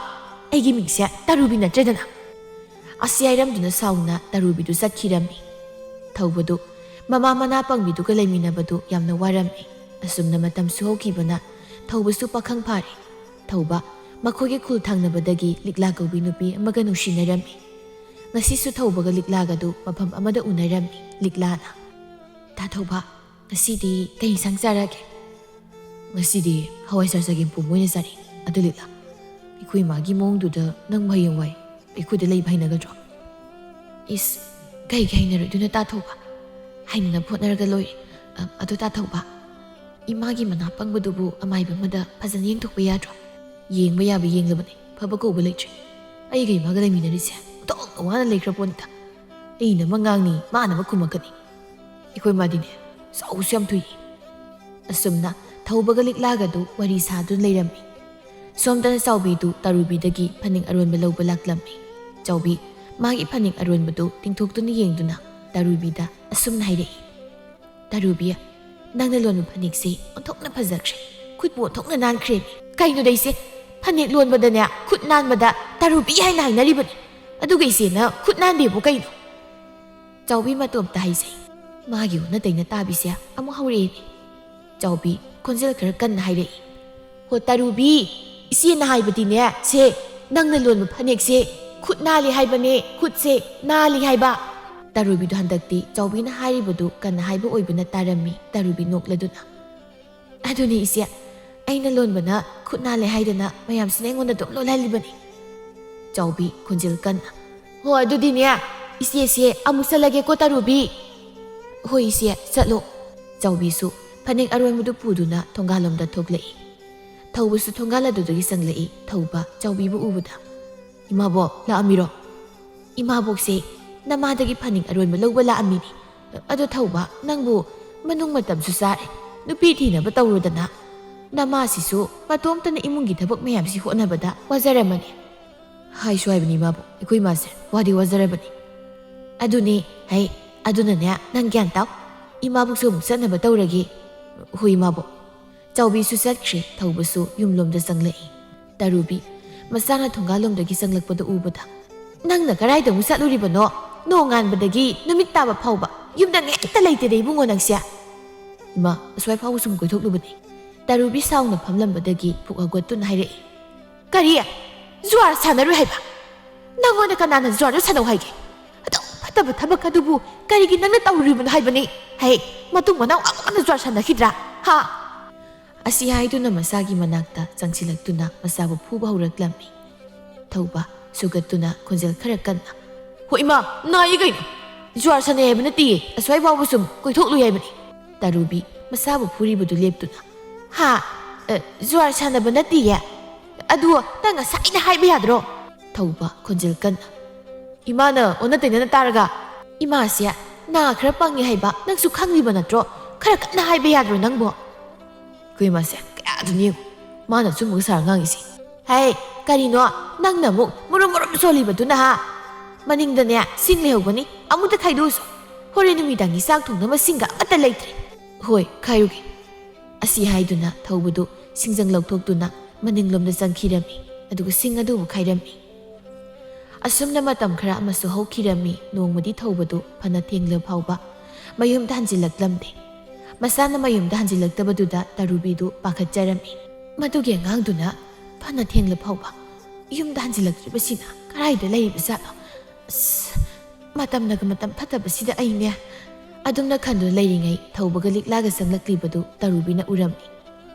ꯑꯩꯒꯤ ꯃꯤꯡꯁꯦ ꯇꯔꯨꯕꯤ ꯅꯠꯇ꯭ꯔꯦꯗꯅ꯫" ꯑꯁꯤ ꯍꯥꯏꯔꯝꯗꯨꯅ ꯁꯥꯎꯅ ꯇꯔꯨꯕꯤꯗꯨ ꯆꯠꯈꯤꯔꯝꯃꯤ꯫ ꯊꯧꯕꯗꯨ ꯃꯃꯥ ꯃꯅꯥ ꯄꯪꯕꯤꯗꯨꯒ ꯂꯩꯃꯤꯟꯅꯕꯗꯨ ꯌꯥꯝꯅ ꯋꯥꯔꯝꯃꯤ꯫ ꯑꯁꯨꯝꯅ ꯃꯇꯝꯁꯨ ꯍꯧꯈꯤꯕꯅ ꯊꯧꯕꯁꯨ ꯄꯥꯈꯪ ꯐꯥꯔꯦ꯫ ꯊꯧꯕ ꯃꯈꯣꯏꯒꯤ ꯈꯨꯜ ꯊꯪꯅꯕꯗꯒꯤ ꯂꯤꯛꯂꯥ ꯀꯧꯕꯤ ꯅꯨꯄꯤ ꯑꯃꯒ ꯅꯨꯡꯁꯤꯅꯔꯝꯃꯤ꯫ ꯉꯁꯤꯁꯨ ꯊꯧꯕꯒ ꯂꯤꯛꯂꯥꯒꯗꯨ ꯃꯐꯝ ꯑꯃꯗ ꯎꯅꯔꯝꯃꯤ꯫ ꯂꯤꯛꯂꯥꯅ, "ꯇꯥ ꯊꯧꯕ, ꯉꯁꯤꯗꯤ ꯀꯩ ꯏꯟꯁꯥꯡ ꯆꯥꯔꯒꯦ?" "ꯉꯁꯤꯗꯤ ꯍꯋꯥꯏꯖꯥꯔ ꯆꯒꯦꯝ ꯄꯣꯝꯕ ꯑꯣꯏꯅ ꯆꯥꯔꯦ꯫ ꯑꯗꯨ ꯂꯤꯛꯂꯥ, ꯑꯩꯈꯣꯏ ꯏꯃꯥꯒꯤ ꯃꯑꯣꯡꯗꯨꯗ ꯅꯪ ꯍꯌꯦꯡꯋꯥꯏ ꯑꯩꯈꯣꯏꯗ ꯂꯩꯕ ꯍꯩꯅꯒꯗ꯭ꯔꯣ?" "ꯏꯁ, ꯀꯩꯒꯤ ꯍꯩꯅꯔꯣꯏꯗꯣꯏꯅꯣ ꯇꯥ ꯊꯧꯕ? ꯍꯩꯅꯅꯕ ꯍꯣꯠꯅꯔꯒ ꯂꯣꯏꯔꯦ꯫ ꯑ, ꯑꯗꯨ ꯇꯥ ꯊꯧꯕ, ꯏꯃꯥꯒꯤ ꯃꯅꯥ ꯄꯪꯕꯗꯨꯕꯨ ꯑꯃꯥꯏꯕ ꯑꯃꯗ ꯐꯖꯅ ꯌꯦꯡꯊꯣꯛꯄ ꯌꯥꯗ꯭ꯔꯣ?" "ꯌꯦꯡꯕ ꯌꯥꯕ ꯌꯦꯡꯂꯕꯅꯤ, ꯐꯕ ꯀꯧꯕ ꯂꯩꯇ꯭ꯔꯦ꯫ ꯑꯩꯒ ꯏꯃꯥꯒ ꯂꯩꯃꯤꯟꯅꯔꯤꯁꯦ ꯑꯣꯟꯊꯣꯛꯅ ꯋꯥꯅ ꯂꯩꯈ꯭ꯔ ꯄꯣꯠꯅꯤꯗ꯫ ꯑꯩꯅ ꯑꯃ ꯉꯥꯡꯅꯤ, ꯃꯥꯅ ꯑꯃ ꯈꯨꯝꯃꯛꯀꯅꯤ꯫ ꯑꯩꯈꯣꯏ ꯃꯥꯗꯤꯅꯦ, ꯁꯥꯎꯕꯁꯨ ꯌꯥꯝ ꯊꯨꯏ꯫" ꯑꯁꯨꯝꯅ ꯊꯧꯕꯒ ꯂꯤꯛꯂꯥꯒꯗꯨ ꯋꯥꯔꯤ ꯁꯥꯗꯨꯅ ꯂꯩꯔꯝꯃꯤ꯫ ꯁꯣꯝꯗꯅ ꯆꯥꯎꯕꯤꯗꯨ ꯇꯔꯨꯕꯤꯗꯒꯤ ꯐꯅꯦꯛ ꯑꯔꯣꯟꯕ ꯂꯧꯕ ꯂꯥꯛꯂꯝꯃꯤ꯫ ꯆꯥꯎꯕꯤ ꯃꯥꯒꯤ ꯐꯅꯦꯛ ꯑꯔꯣꯟꯕꯗꯨ ꯇꯤꯡꯊꯣꯛꯇꯨꯅ ꯌꯦꯡꯗꯨꯅ, ꯇꯔꯨꯕꯤꯗ ꯑꯁꯨꯝꯅ ꯍꯥꯏꯔꯛꯏ, "ꯇꯔꯨꯕꯤ, ꯅꯪꯅ ꯂꯣꯟꯕ ꯐꯅꯦꯛꯁꯤ ꯑꯣꯟꯊꯣꯛꯅ ꯐꯖꯈ꯭ꯔꯦ, ꯈꯨꯠꯄꯨ ꯑꯣꯟꯊꯣꯛꯅ ꯅꯥꯟꯈ꯭ꯔꯦ꯫ ꯀꯩꯅꯣꯗ ꯏꯆꯦ, ꯐꯅꯦꯛ ꯂꯣꯟꯕꯗꯅꯦ ꯈꯨꯠ ꯅꯥꯟꯕꯗ ꯇꯔꯨꯕꯤ ꯍꯥꯏꯅ ꯍꯥꯏꯅꯔꯤꯕꯅꯤ, ꯑꯗꯨꯒ ꯏꯆꯦꯅ ꯈꯨꯠ ꯅꯥꯟꯗꯦꯕꯨ ꯀꯩꯅꯣ?" ꯆꯥꯎꯕꯤ ꯃꯇꯣꯝꯇ ꯍꯥꯏꯖꯩ꯫ ꯃꯥꯒꯤ ꯑꯣꯟꯅ ꯇꯩꯅ ꯇꯥꯕꯤꯁꯦ ꯑꯃꯨꯛ ꯍꯧꯔꯛꯑꯦꯅꯦ꯫ ꯆꯥꯎꯕꯤ ꯈꯣꯟꯖꯦꯜ ꯈꯔ ꯀꯟꯅ ꯍꯥꯏꯔꯛꯏ, "ꯍꯣ ꯇꯔꯨꯕꯤ, ꯏꯆꯦꯅ ꯍꯥꯏꯕꯗꯤꯅꯦ, ꯁꯦ, ꯅꯪꯅ ꯂꯣꯟꯕ ꯐꯅꯦꯛꯁꯦ ꯈꯨꯠ ꯅꯥꯜꯂꯤ ꯍꯥꯏꯕꯅꯦ, ꯈꯨꯠꯁꯦ ꯅꯥꯜꯂꯤ ꯍꯥꯏꯕ꯫" ꯇꯔꯨꯕꯤꯗꯣ ꯍꯟꯗꯛꯇꯤ ꯆꯥꯎꯕꯤꯅ ꯍꯥꯏꯔꯤꯕꯗꯨ ꯀꯟꯅ ꯍꯥꯏꯕ ꯑꯣꯏꯕꯅ ꯇꯥꯔꯝꯃꯤ꯫ ꯇꯔꯨꯕꯤ ꯅꯣꯛꯂꯗꯨꯅ, "ꯑꯗꯨꯅꯤ ꯏꯆꯦ, ꯑꯩꯅ ꯂꯣꯟꯕꯅ ꯈꯨꯠ ꯅꯥꯜꯂꯦ ꯍꯥꯏꯗꯅ ꯃꯌꯥꯝꯁꯤꯅ ꯑꯩꯉꯣꯟꯗ ꯑꯗꯨꯝ ꯂꯣꯜꯍꯜꯂꯤꯕꯅꯤ꯫" ꯆꯥꯎꯕꯤ ꯈꯣꯟꯖꯦꯜ ꯀꯟꯅ, "ꯍꯣ ꯑꯗꯨꯗꯤꯅꯦ, ꯏꯆꯦꯁꯦ ꯑꯃꯨꯛ ꯆꯠꯂꯒꯦꯀꯣ ꯇꯔꯨꯕꯤ꯫" "ꯍꯣꯏ ꯏꯆꯦ, ꯆꯠꯂꯣ꯫" ꯆꯥꯎꯕꯤꯁꯨ ꯐꯅꯦꯛ ꯑꯔꯣꯟꯕꯗꯨ ꯄꯨꯗꯨꯅ ꯊꯣꯡꯒꯥꯜꯂꯣꯝꯗ ꯊꯣꯛꯂꯛꯏ꯫ ꯊꯧꯕꯁꯨ ꯊꯣꯡꯒꯥꯜ ꯑꯗꯨꯗꯒꯤ ꯆꯪꯂꯛꯏ꯫ ꯊꯧꯕ ꯆꯥꯎꯕꯤꯕꯨ ꯎꯕꯗ, "ꯏꯃꯥꯕꯣꯛ, ꯂꯥꯛꯑꯝꯃꯤꯔꯣ?" "ꯏꯃꯥꯕꯣꯛꯁꯦ ꯅꯃꯥꯗꯒꯤ ꯐꯅꯦꯛ ꯑꯔꯣꯟꯕ ꯂꯧꯕ ꯂꯥꯛꯑꯝꯃꯤꯅꯤ꯫ ꯑꯗꯣ ꯊꯧꯕ, ꯅꯪꯕꯨ ꯃꯅꯨꯡ ꯃꯇꯝꯁꯨ ꯆꯥꯔꯦ, ꯅꯨꯄꯤ ꯊꯤꯅꯕ ꯇꯧꯔꯨꯗꯅ꯫ ꯅꯃꯥꯁꯤꯁꯨ ꯃꯇꯣꯝꯇꯅ ꯏꯃꯨꯡꯒꯤ ꯊꯕꯛ ꯃꯌꯥꯝꯁꯤ ꯍꯣꯠꯅꯕꯗ ꯋꯥꯖꯔꯝꯃꯅꯤ꯫" ꯍꯥꯏꯁꯨ ꯍꯥꯏꯕꯅꯤ ꯏꯃꯥꯕꯣꯛ, ꯑꯩꯈꯣꯏ ꯏꯃꯥꯁꯦ ꯋꯥꯗꯤ ꯋꯥꯖꯔꯕꯅꯤ꯫ "ꯑꯗꯨꯅꯦ, ꯍꯩ, ꯑꯗꯨꯅꯅꯦ ꯅꯪ ꯒ꯭ꯌꯥꯟ ꯇꯥꯎ꯫ ꯏꯃꯥꯕꯣꯛꯁꯨ ꯑꯃꯨꯛ ꯆꯠꯅꯕ ꯇꯧꯔꯒꯦ꯫" "ꯍꯣꯏ ꯏꯃꯥꯕꯣꯛ꯫" ꯆꯥꯎꯕꯤꯁꯨ ꯆꯠꯈ꯭ꯔꯦ꯫ ꯊꯧꯕꯁꯨ ꯌꯨꯝꯂꯣꯝꯗ ꯆꯪꯂꯛꯏ꯫ ꯇꯔꯨꯕꯤ ꯃꯆꯥꯅ ꯊꯣꯡꯒꯥꯜꯂꯣꯝꯗꯒꯤ ꯆꯪꯂꯛꯄꯗ ꯎꯕꯗ, "ꯅꯪꯅ ꯀꯗꯥꯏꯗ ꯑꯃꯨꯛ ꯆꯠꯂꯨꯔꯤꯕꯅꯣ? ꯅꯣꯡꯉꯥꯟꯕꯗꯒꯤ ꯅꯨꯃꯤꯠ ꯇꯥꯕ ꯐꯥꯎꯕ ꯌꯨꯝꯗ ꯉꯦꯛꯇ ꯂꯩꯇꯦꯗ ꯏꯕꯨꯡꯉꯣ ꯅꯪꯁꯦ?" "ꯏꯃꯥ, ꯑꯁ꯭ꯋꯥꯏ ꯐꯥꯎꯕ ꯁꯨꯝ ꯀꯣꯏꯊꯣꯛꯂꯨꯕꯅꯤ꯫" ꯇꯔꯨꯕꯤ ꯁꯥꯎꯅ ꯐꯝꯂꯝꯕꯗꯒꯤ ꯄꯨꯛ ꯍꯧꯒꯠꯇꯨꯅ ꯍꯥꯏꯔꯛꯏ, "ꯀꯔꯤ? ꯖꯨꯋꯥꯔ ꯁꯥꯟꯅꯔꯨꯏ ꯍꯥꯏꯕ? ꯅꯪꯉꯣꯟꯗ ꯀꯅꯥꯅ ꯖꯨꯋꯥꯔꯗꯨ ꯁꯥꯟꯅꯧ ꯍꯥꯏꯒꯦ? ꯑꯗꯨꯛ ꯐꯠꯇꯕ ꯊꯕꯛ ꯑꯗꯨꯕꯨ ꯀꯔꯤꯒꯤ ꯅꯪꯅ ꯇꯧꯔꯨꯔꯤꯕꯅꯣ ꯍꯥꯏꯕꯅꯤ? ꯍꯦꯛ ꯃꯇꯨꯡ ꯃꯅꯥꯎ ꯑꯃꯨꯛ ꯍꯟꯅ ꯖꯨꯋꯥꯔ ꯁꯥꯟꯅꯈꯤꯗ꯭ꯔꯥ? ꯍꯥ?" ꯑꯁꯤ ꯍꯥꯏꯗꯨꯅ ꯃꯆꯥꯒꯤ ꯃꯅꯥꯛꯇ ꯆꯪꯁꯤꯜꯂꯛꯇꯨꯅ ꯃꯆꯥꯕꯨ ꯐꯨꯕ ꯍꯧꯔꯛꯂꯝꯃꯤ꯫ ꯊꯧꯕ ꯁꯨꯒꯠꯇꯨꯅ ꯈꯣꯟꯖꯦꯜ ꯈꯔ ꯀꯟꯅ, "ꯍꯣ ꯏꯃꯥ, ꯅꯥꯏꯌꯦ ꯀꯩꯅꯣ? ꯖꯨꯋꯥꯔ ꯁꯥꯟꯅꯩ ꯍꯥꯏꯕ ꯅꯠꯇꯤꯌꯦ, ꯑꯁ꯭ꯋꯥꯏ ꯐꯥꯎꯕ ꯁꯨꯝ ꯀꯣꯏꯊꯣꯛꯂꯨꯏ ꯍꯥꯏꯕꯅꯤ꯫" ꯇꯔꯨꯕꯤ ꯃꯆꯥꯕꯨ ꯐꯨꯔꯤꯕꯗꯨ ꯂꯦꯞꯇꯨꯅ, "ꯍꯥ? ꯑ, ꯖꯨꯋꯥꯔ ꯁꯥꯟꯅꯕ ꯅꯠꯇꯤꯌꯦ? ꯑꯗꯨ ꯅꯪ ꯉꯁꯥꯏꯅ ꯍꯥꯏꯕ ꯌꯥꯗ꯭ꯔꯣ?" ꯊꯧꯕ ꯈꯣꯟꯖꯦꯜ ꯀꯟꯅ, "ꯏꯃꯥꯅ ꯑꯣꯟꯅ ꯇꯩꯅꯅ ꯇꯥꯔꯒ?" "ꯏꯃꯥꯁꯦ ꯅꯥ ꯈꯔ ꯄꯪꯉꯦ ꯍꯥꯏꯕ ꯅꯪꯁꯨ ꯈꯪꯂꯤꯕ ꯅꯠꯇ꯭ꯔꯣ? ꯈꯔ ꯀꯟꯅ ꯍꯥꯏꯕ ꯌꯥꯗ꯭ꯔꯣ ꯅꯪꯕꯣ?" ꯑꯩꯈꯣꯏ ꯏꯃꯥꯁꯦ ꯀꯌꯥꯗꯨꯅꯤ ꯌꯦꯡꯉꯨ, ꯃꯥꯅ ꯑꯆꯨꯝꯕꯒ ꯁꯥꯔ ꯉꯥꯡꯉꯤꯁꯦ꯫ "ꯍꯩ, ꯀꯔꯤꯅꯣ? ꯅꯪꯅ ꯑꯃꯨꯛ ꯃꯨꯔꯨꯝ ꯃꯨꯔꯨꯝ ꯁꯣꯜꯂꯤꯕꯗꯨꯅ, ꯍꯥ? ꯃꯅꯤꯡꯗꯅꯦ ꯁꯤꯡ ꯂꯩꯍꯧꯕꯅꯤ, ꯑꯃꯨꯛꯇ ꯈꯥꯏꯗꯣꯛꯎꯁꯣ꯫" ꯍꯣꯔꯦꯟ ꯅꯨꯃꯤꯗꯥꯡꯒꯤ ꯆꯥꯛ ꯊꯣꯡꯅꯕ ꯁꯤꯡꯒ ꯑꯃꯠꯇ ꯂꯩꯇ꯭ꯔꯦ꯫ "ꯍꯣꯏ, ꯈꯥꯏꯔꯨꯒꯦ꯫" ꯑꯁꯤ ꯍꯥꯏꯗꯨꯅ ꯊꯧꯕꯗꯨ ꯁꯤꯡꯖꯪ ꯂꯧꯊꯣꯛꯇꯨꯅ ꯃꯅꯤꯡꯂꯣꯝꯗ ꯆꯪꯈꯤꯔꯝꯃꯤ꯫ ꯑꯗꯨꯒ ꯁꯤꯡ ꯑꯗꯨꯕꯨ ꯈꯥꯏꯔꯝꯃꯤ꯫ ꯑꯁꯨꯝꯅ ꯃꯇꯝ ꯈꯔ ꯑꯃꯁꯨ ꯍꯧꯈꯤꯔꯝꯃꯤ꯫ ꯅꯣꯡꯃꯗꯤ ꯊꯧꯕꯗꯨ ꯐꯅ ꯊꯦꯡꯂ ꯐꯥꯎꯕ ꯃꯌꯨꯝꯗ ꯍꯟꯖꯤꯜꯂꯛꯂꯝꯗꯦ꯫ ꯃꯁꯥꯅ ꯃꯌꯨꯝꯗ ꯍꯟꯖꯤꯜꯂꯛꯇꯕꯗꯨꯗ ꯇꯔꯨꯕꯤꯗꯨ ꯄꯥꯈꯠꯆꯔꯝꯃꯤ꯫ "ꯃꯗꯨꯒꯤ ꯑꯉꯥꯡꯗꯨꯅ ꯐꯅ ꯊꯦꯡꯂ ꯐꯥꯎꯕ ꯌꯨꯝꯗ ꯍꯟꯖꯤꯜꯂꯛꯇ꯭ꯔꯤꯕꯁꯤꯅ ꯀꯗꯥꯏꯗ ꯂꯩꯔꯤꯕꯖꯥꯠꯅꯣ? ꯑꯁ, ꯃꯇꯝꯅꯒ ꯃꯇꯝ ꯐꯠꯇꯕꯁꯤꯗ ꯑꯩꯅꯦ꯫" ꯑꯗꯨꯝꯅ ꯈꯟꯗꯨꯅ ꯂꯩꯔꯤꯉꯩ ꯊꯧꯕꯒ ꯂꯤꯛꯂꯥꯒ ꯆꯪꯂꯛꯂꯤꯕꯗꯨ ꯇꯔꯨꯕꯤꯅ ꯎꯔꯝꯃꯤ꯫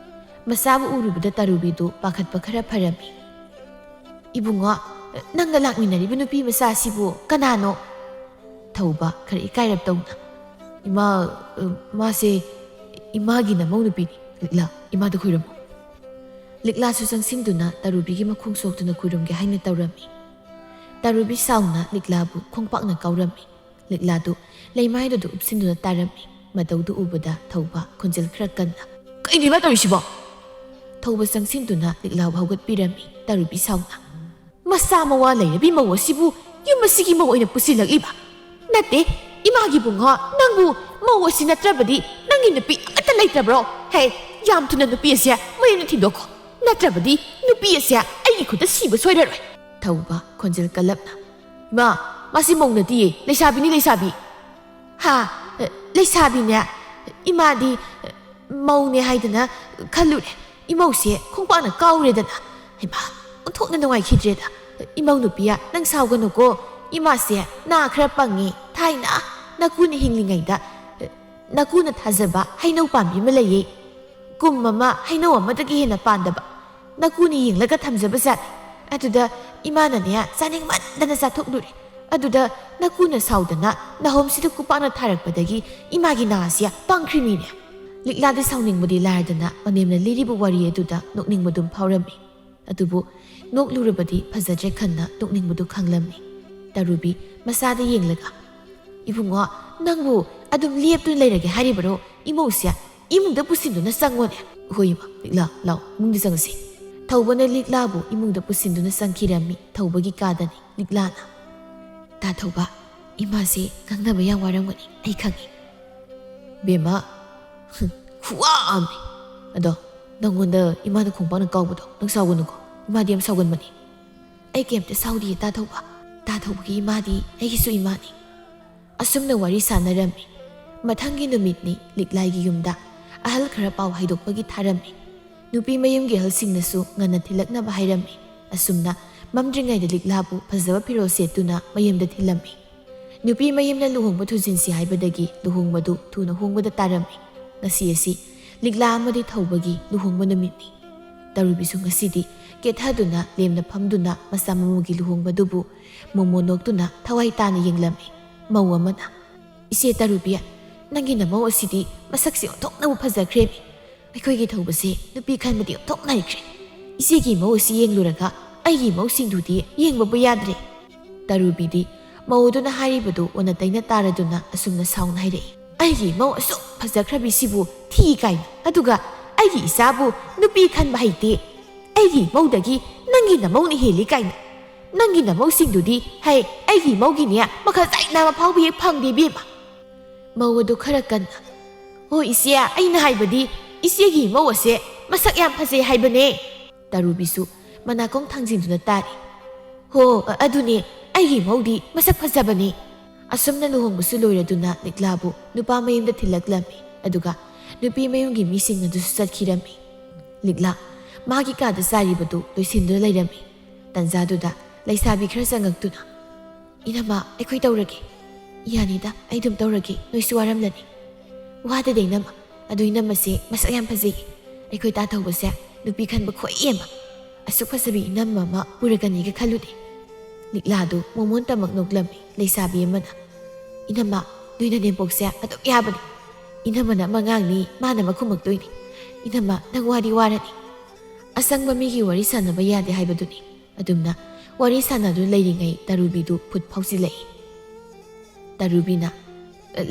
ꯃꯆꯥꯕꯨ ꯎꯔꯨꯕꯗ ꯇꯔꯨꯕꯤꯗꯨ ꯄꯥꯈꯠꯄ ꯈꯔ ꯐꯔꯝꯃꯤ꯫ "ꯏꯕꯨꯡꯉꯣ, ꯅꯪꯒ ꯂꯥꯛꯃꯤꯟꯅꯔꯤꯕ ꯅꯨꯄꯤ ꯃꯆꯥ ꯑꯁꯤꯕꯨ ꯀꯅꯥꯅꯣ?" ꯊꯧꯕ ꯈꯔ ꯏꯀꯥꯏꯔꯞ ꯇꯧꯅ꯫ "ꯏꯃꯥ, ꯑ, ꯃꯥꯁꯦ ꯏꯃꯥꯒꯤ ꯅꯃꯧ ꯅꯨꯄꯤꯅꯤ꯫ ꯂꯤꯛꯂꯥ, ꯏꯃꯥꯗ ꯈꯨꯔꯨꯝꯃꯨ꯫" ꯂꯤꯛꯂꯥꯁꯨ ꯆꯪꯁꯤꯟꯗꯨꯅ ꯇꯔꯨꯕꯤꯒꯤ ꯃꯈꯣꯡ ꯁꯣꯛꯇꯨꯅ ꯈꯨꯔꯨꯝꯒꯦ ꯍꯥꯏꯅ ꯇꯧꯔꯝꯃꯤ꯫ ꯇꯔꯨꯕꯤ ꯁꯥꯎꯅ ꯂꯤꯛꯂꯥꯕꯨ ꯈꯣꯡꯄꯥꯛꯅ ꯀꯥꯎꯔꯝꯃꯤ꯫ ꯂꯤꯛꯂꯥꯗꯨ ꯂꯩꯃꯥꯏꯗꯨꯗ ꯎꯞꯁꯤꯟꯗꯨꯅ ꯇꯥꯔꯝꯃꯤ꯫ ꯃꯇꯧꯗꯨ ꯎꯕꯗ ꯊꯧꯕ ꯈꯣꯟꯖꯦꯜ ꯈꯔ ꯀꯟꯅ, "ꯀꯩꯅꯣ ꯏꯃꯥ ꯇꯧꯔꯤꯁꯤꯕꯣ?" ꯊꯧꯕ ꯆꯪꯁꯤꯟꯗꯨꯅ ꯂꯤꯛꯂꯥꯕꯨ ꯍꯧꯒꯠꯄꯤꯔꯝꯃꯤ꯫ ꯇꯔꯨꯕꯤ ꯁꯥꯎꯅ, "ꯃꯆꯥ ꯃꯋꯥ ꯂꯩꯔꯕꯤ ꯃꯧ ꯑꯁꯤꯕꯨ ꯌꯨꯝ ꯑꯁꯤꯒꯤ ꯃꯧ ꯑꯣꯏꯅ ꯄꯨꯁꯤꯜꯂꯛꯂꯤꯕ? ꯅꯠꯇꯦ, ꯏꯃꯥꯒꯤ ꯏꯕꯨꯡꯉꯣ, ꯅꯪꯕꯨ ꯃꯧ ꯑꯁꯤ ꯅꯠꯇ꯭ꯔꯕꯗꯤ ꯅꯪꯒꯤ ꯅꯨꯄꯤ ꯑꯃꯠꯇ ꯂꯩꯇ꯭ꯔꯕ꯭ꯔꯣ? ꯍꯦ, ꯌꯥꯝ ꯊꯨꯅ ꯅꯨꯄꯤ ꯑꯁꯦ ꯃꯌꯨꯝꯗ ꯊꯤꯟꯗꯣꯛꯈꯣ, ꯅꯠꯇ꯭ꯔꯕꯗꯤ ꯅꯨꯄꯤ ꯑꯁꯦ ꯑꯩꯒꯤ ꯈꯨꯠꯇ ꯁꯤꯕ ꯁꯣꯏꯔꯔꯣꯏ꯫" ꯊꯧꯕ ꯈꯣꯟꯖꯦꯜ ꯀꯜꯂꯞꯅ, "ꯏꯃꯥ, ꯃꯥꯁꯤ ꯃꯧ ꯅꯠꯇꯤꯌꯦ, ꯂꯩꯁꯥꯕꯤꯅꯤ, ꯂꯩꯁꯥꯕꯤ꯫" "ꯍꯥ? ꯂꯩꯁꯥꯕꯤꯅꯦ? ꯏꯃꯥꯗꯤ ꯃꯧꯅꯦ ꯍꯥꯏꯗꯅ ꯈꯜꯂꯨꯔꯦ꯫ ꯏꯃꯧꯁꯦ ꯈꯣꯡꯄꯥꯛꯅ ꯀꯥꯎꯔꯦꯗꯅ꯫ ꯍꯩꯃꯥ, ꯑꯣꯟꯊꯣꯛꯅ ꯅꯨꯡꯉꯥꯏꯈꯤꯗ꯭ꯔꯦꯗ꯫ ꯏꯃꯧ ꯅꯨꯄꯤ, ꯅꯪ ꯁꯥꯎꯒꯅꯨꯀꯣ꯫ ꯏꯃꯥꯁꯦ ꯅꯥ ꯈꯔ ꯄꯪꯉꯦ꯫ ꯊꯥꯏꯅ ꯅꯀꯨꯅ ꯍꯤꯡꯂꯤꯉꯩꯗ ꯅꯀꯨꯅ ꯊꯥꯖꯕ ꯍꯩꯅꯧ ꯄꯥꯝꯕꯤ ꯑꯃ ꯂꯩꯌꯦ꯫ ꯀꯨꯝ ꯑꯃ ꯍꯩꯅꯧ ꯑꯃꯗꯒꯤ ꯍꯦꯟꯅ ꯄꯥꯟꯗꯕ꯫ ꯅꯀꯨꯅ ꯌꯦꯡꯂꯒ ꯊꯝꯖꯕ ꯖꯥꯠꯅꯤ꯫ ꯑꯗꯨꯗ ꯏꯃꯥꯅꯅꯦ, ꯆꯥꯅꯤꯡꯃꯟꯗꯅ ꯆꯥꯊꯣꯛꯂꯨꯔꯦ꯫ ꯑꯗꯨꯗ ꯅꯀꯨꯅ ꯁꯥꯎꯗꯅ ꯅꯍꯣꯝꯁꯤꯗ ꯈꯨꯄꯥꯛꯅ ꯊꯥꯔꯛꯄꯗꯒꯤ ꯏꯃꯥꯒꯤ ꯅꯥ ꯑꯁꯤ ꯄꯪꯈ꯭ꯔꯤꯃꯤꯅꯦ꯫" ꯂꯤꯛꯂꯥꯗꯤ ꯁꯥꯎꯅꯤꯡꯕꯗꯤ ꯂꯥꯏꯔꯗꯅ ꯃꯅꯦꯝꯅ ꯂꯤꯔꯤꯕ ꯋꯥꯔꯤ ꯑꯗꯨꯗ ꯅꯣꯛꯅꯤꯡꯕꯗꯨꯝ ꯐꯥꯎꯔꯝꯃꯤ꯫ ꯑꯗꯨꯕꯨ ꯅꯣꯛꯂꯨꯔꯕꯗꯤ ꯐꯖꯗ꯭ꯔꯦ ꯈꯟꯅ ꯅꯣꯛꯅꯤꯡꯕꯗꯨ ꯈꯪꯂꯝꯃꯤ꯫ ꯇꯔꯨꯕꯤ ꯃꯆꯥꯗ ꯌꯦꯡꯂꯒ, "ꯏꯕꯨꯡꯉꯣ, ꯅꯪꯕꯨ ꯑꯗꯨꯝ ꯂꯦꯞꯇꯨꯅ ꯂꯩꯔꯒꯦ ꯍꯥꯏꯔꯤꯕꯔꯣ? ꯏꯃꯧꯁꯦ ꯏꯃꯨꯡꯗ ꯄꯨꯁꯤꯟꯗꯨꯅ ꯆꯪꯉꯣꯅꯦ꯫" "ꯍꯣꯏ, ꯏꯃꯥ, ꯂꯤꯛꯂꯥ, ꯂꯥꯎ, ꯏꯃꯨꯡꯗ ꯆꯪꯉꯁꯤ꯫" ꯊꯧꯕꯅ ꯂꯤꯛꯂꯥꯕꯨ ꯏꯃꯨꯡꯗ ꯄꯨꯁꯤꯟꯗꯨꯅ ꯆꯪꯈꯤꯔꯝꯃꯤ꯫ ꯊꯧꯕꯒꯤ ꯀꯥꯗꯅꯤ꯫ ꯂꯤꯛꯂꯥꯅ, "ꯇꯥ ꯊꯧꯕ, ꯏꯃꯥꯁꯦ ꯉꯥꯡꯅꯕ ꯌꯥꯝ ꯋꯥꯔꯝꯒꯅꯤ, ꯑꯩ ꯈꯪꯉꯤ꯫ ꯕꯦꯝꯃ, ꯈꯨꯋꯥ ꯑꯃꯅꯤ꯫ ꯑꯗꯣ ꯅꯪꯉꯣꯟꯗ ꯏꯃꯥꯅ ꯈꯣꯡꯄꯥꯛꯅ ꯀꯥꯎꯕꯗꯣ ꯅꯪ ꯁꯥꯎꯒꯅꯨꯀꯣ꯫ ꯏꯃꯥꯗꯤ ꯌꯥꯝ ꯁꯥꯎꯒꯟꯕꯅꯤ꯫ ꯑꯩ ꯀꯩꯝꯇ ꯁꯥꯎꯗꯤꯌꯦ ꯇꯥ ꯊꯧꯕ꯫ ꯇꯥ ꯊꯧꯕꯒꯤ ꯏꯃꯥꯗꯤ ꯑꯩꯒꯤꯁꯨ ꯏꯃꯥꯅꯤ꯫ ꯑꯁꯨꯝꯅ ꯋꯥꯔꯤ ꯁꯥꯟꯅꯔꯝꯃꯤ꯫ ꯃꯊꯪꯒꯤ ꯅꯨꯃꯤꯠꯅꯤ ꯂꯤꯛꯂꯥꯒꯤ ꯌꯨꯝꯗ ꯑꯍꯜ ꯈꯔ ꯄꯥꯎ ꯍꯥꯏꯗꯣꯛꯄꯒꯤ ꯊꯥꯔꯝꯃꯤ꯫ ꯅꯨꯄꯤ ꯃꯌꯨꯝꯒꯤ ꯑꯍꯜꯁꯤꯡꯅꯁꯨ ꯉꯟꯅ ꯊꯤꯜꯂꯛꯅꯕ ꯍꯥꯏꯔꯝꯃꯤ꯫ ꯑꯁꯨꯝꯅ ꯃꯝꯗ꯭ꯔꯤꯉꯩꯗ ꯂꯤꯛꯂꯥꯕꯨ ꯐꯖꯕ ꯐꯤꯔꯣꯜ ꯁꯦꯠꯇꯨꯅ ꯃꯌꯨꯝꯗ ꯊꯤꯜꯂꯝꯃꯤ꯫ ꯅꯨꯄꯤ ꯃꯌꯨꯝꯅ ꯂꯨꯍꯣꯡꯕ ꯊꯨꯖꯤꯟꯁꯤ ꯍꯥꯏꯕꯗꯒꯤ ꯂꯨꯍꯣꯡꯕꯗꯨ ꯊꯨꯅ ꯍꯣꯡꯕꯗ ꯇꯥꯔꯝꯃꯤ꯫ ꯉꯁꯤ ꯑꯁꯤ ꯂꯤꯛꯂꯥ ꯑꯃꯗꯤ ꯊꯧꯕꯒꯤ ꯂꯨꯍꯣꯡꯕ ꯅꯨꯃꯤꯠꯅꯤ꯫ ꯇꯔꯨꯕꯤꯁꯨ ꯉꯁꯤꯗꯤ ꯀꯦꯊꯗꯨꯅ ꯂꯦꯝꯅ ꯐꯝꯗꯨꯅ ꯃꯆꯥ ꯃꯃꯧꯒꯤ ꯂꯨꯍꯣꯡꯕꯗꯨꯕꯨ ꯃꯣꯃꯣ ꯅꯣꯛꯇꯨꯅ ꯊꯋꯥꯏ ꯇꯥꯅ ꯌꯦꯡꯂꯝꯃꯤ꯫ ꯃꯧ ꯑꯃꯅ, "ꯏꯆꯦ ꯇꯔꯨꯕꯤ, ꯅꯪꯒꯤ ꯅꯃꯧ ꯑꯁꯤꯗꯤ ꯃꯁꯛꯁꯤ ꯑꯣꯟꯊꯣꯛꯅꯕꯨ ꯐꯖꯈ꯭ꯔꯦꯃꯤ꯫ ꯑꯩꯈꯣꯏꯒꯤ ꯊꯧꯕꯁꯦ ꯅꯨꯄꯤ ꯈꯟꯕꯗꯤ ꯑꯣꯟꯊꯣꯛ ꯅꯥꯏꯈ꯭ꯔꯦ꯫ ꯏꯆꯦꯒꯤ ꯃꯧ ꯑꯁꯤ ꯌꯦꯡꯂꯨꯔꯒ ꯑꯩꯒꯤ ꯃꯧꯁꯤꯡꯗꯨꯗꯤ ꯌꯦꯡꯕꯕꯨ ꯌꯥꯗ꯭ꯔꯦ꯫" ꯇꯔꯨꯕꯤꯗꯤ ꯃꯧꯗꯨꯅ ꯍꯥꯏꯔꯤꯕꯗꯨ ꯑꯣꯟꯅ ꯇꯩꯅ ꯇꯥꯔꯗꯨꯅ ꯑꯁꯨꯝꯅ ꯁꯥꯎꯅ ꯍꯥꯏꯔꯛꯏ, "ꯑꯩꯒꯤ ꯃꯧ ꯑꯁꯨꯛ ꯐꯖꯈ꯭ꯔꯕꯤꯁꯤꯕꯨ ꯊꯤ ꯀꯥꯏꯅ, ꯑꯗꯨꯒ ꯑꯩꯒꯤ ꯏꯆꯥꯕꯨ ꯅꯨꯄꯤ ꯈꯟꯕ ꯍꯩꯇꯦ꯫ ꯑꯩꯒꯤ ꯃꯧꯗꯒꯤ ꯅꯪꯒꯤ ꯅꯃꯧꯅ ꯍꯦꯜꯂꯤ ꯀꯥꯏꯅ꯫ ꯅꯪꯒꯤ ꯅꯃꯧꯁꯤꯡꯗꯨꯗꯤ ꯍꯩ, ꯑꯩꯒꯤ ꯃꯧꯒꯤꯅꯦ ꯃꯈꯜ ꯆꯥꯏꯅ ꯃꯐꯥꯎꯕ ꯍꯦꯛ ꯐꯪꯗꯦ ꯏꯕꯦꯝꯃ꯫" ꯃꯧ ꯑꯗꯨ ꯈꯔ ꯀꯟꯅ, "ꯍꯣ ꯏꯆꯦ, ꯑꯩꯅ ꯍꯥꯏꯕꯗꯤ ꯏꯆꯦꯒꯤ ꯃꯧ ꯑꯁꯦ ꯃꯁꯛ ꯌꯥꯝ ꯐꯖꯩ ꯍꯥꯏꯕꯅꯦ꯫" ꯇꯔꯨꯕꯤꯁꯨ ꯃꯅꯥꯀꯣꯡ ꯊꯥꯡꯖꯤꯟꯗꯨꯅ ꯇꯥꯔꯤ꯫ "ꯍꯣ, ꯑ-, ꯑꯗꯨꯅꯦ, ꯑꯩꯒꯤ ꯃꯧꯗꯤ ꯃꯁꯛ ꯐꯖꯕꯅꯦ꯫" ꯑꯁꯨꯝꯅ ꯂꯨꯍꯣꯡꯕꯁꯨ ꯂꯣꯏꯔꯗꯨꯅ ꯂꯤꯛꯂꯥꯕꯨ ꯅꯨꯄꯥ ꯃꯌꯨꯝꯗ ꯊꯤꯜꯂꯛꯂꯝꯃꯤ꯫ ꯑꯗꯨꯒ ꯅꯨꯄꯤ ꯃꯌꯨꯝꯒꯤ ꯃꯤꯁꯤꯡ ꯑꯗꯨꯁꯨ ꯆꯠꯈꯤꯔꯝꯃꯤ꯫ ꯂꯤꯛꯂꯥ ꯃꯥꯒꯤ ꯀꯥꯗ ꯆꯥꯏꯔꯤꯕꯗꯨ ꯂꯣꯏꯁꯤꯟꯗꯨꯅ ꯂꯩꯔꯝꯃꯤ꯫ ꯇꯟꯖꯥꯗꯨꯗ ꯂꯩꯁꯥꯕꯤ ꯈꯔ ꯆꯪꯉꯛꯇꯨꯅ, "ꯏꯅꯝꯃ, ꯑꯩꯈꯣꯏ ꯇꯧꯔꯒꯦ꯫" "ꯌꯥꯅꯤꯗ, ꯑꯩ ꯑꯗꯨꯝ ꯇꯧꯔꯒꯦ, ꯅꯣꯏꯁꯨ ꯋꯥꯔꯝꯂꯅꯤ꯫" "ꯋꯥꯗꯦꯗ ꯏꯅꯝꯃ, ꯑꯗꯨ ꯏꯅꯝꯃꯁꯦ ꯃꯁꯛ ꯌꯥꯝ ꯐꯖꯩꯌꯦ꯫ ꯑꯩꯈꯣꯏ ꯇꯥ ꯊꯧꯕꯁꯦ ꯅꯨꯄꯤ ꯈꯟꯕ ꯈ꯭ꯋꯥꯏ ꯑꯃ꯫ ꯑꯁꯨꯛ ꯐꯖꯕꯤ ꯏꯅꯝꯃ ꯑꯃ ꯄꯨꯔꯛꯀꯅꯤꯒ ꯈꯜꯂꯨꯗꯦ꯫" ꯂꯤꯛꯂꯥꯗꯨ ꯃꯣꯃꯣꯟꯇꯃꯛ ꯅꯣꯛꯂꯝꯃꯤ꯫ ꯂꯩꯁꯥꯕꯤ ꯑꯃꯅ, "ꯏꯅꯝꯃ, ꯅꯣꯏ ꯅꯅꯦꯝꯄꯣꯛꯁꯦ ꯑꯗꯨꯝ ꯌꯥꯕꯅꯤ꯫ ꯏꯅꯝꯃꯅ ꯑꯃ ꯉꯥꯡꯅꯤ, ꯃꯥꯅ ꯑꯃ ꯈꯨꯝꯃꯛꯇꯣꯏꯅꯤ꯫ ꯏꯅꯝꯃ, ꯅꯪ ꯋꯥꯗꯤ ꯋꯥꯔꯅꯤ꯫" ꯑꯁꯪꯕ ꯃꯤꯒꯤ ꯋꯥꯔꯤ ꯁꯥꯟꯅꯕ ꯌꯥꯗꯦ ꯍꯥꯏꯕꯗꯨꯅꯤ꯫ ꯑꯗꯨꯝꯅ ꯋꯥꯔꯤ ꯁꯥꯟꯅꯗꯨꯅ ꯂꯩꯔꯤꯉꯩ ꯇꯔꯨꯕꯤꯗꯨ ꯐꯨꯠ ꯐꯥꯎꯁꯤꯜꯂꯛꯏ꯫ ꯇꯔꯨꯕꯤꯅ,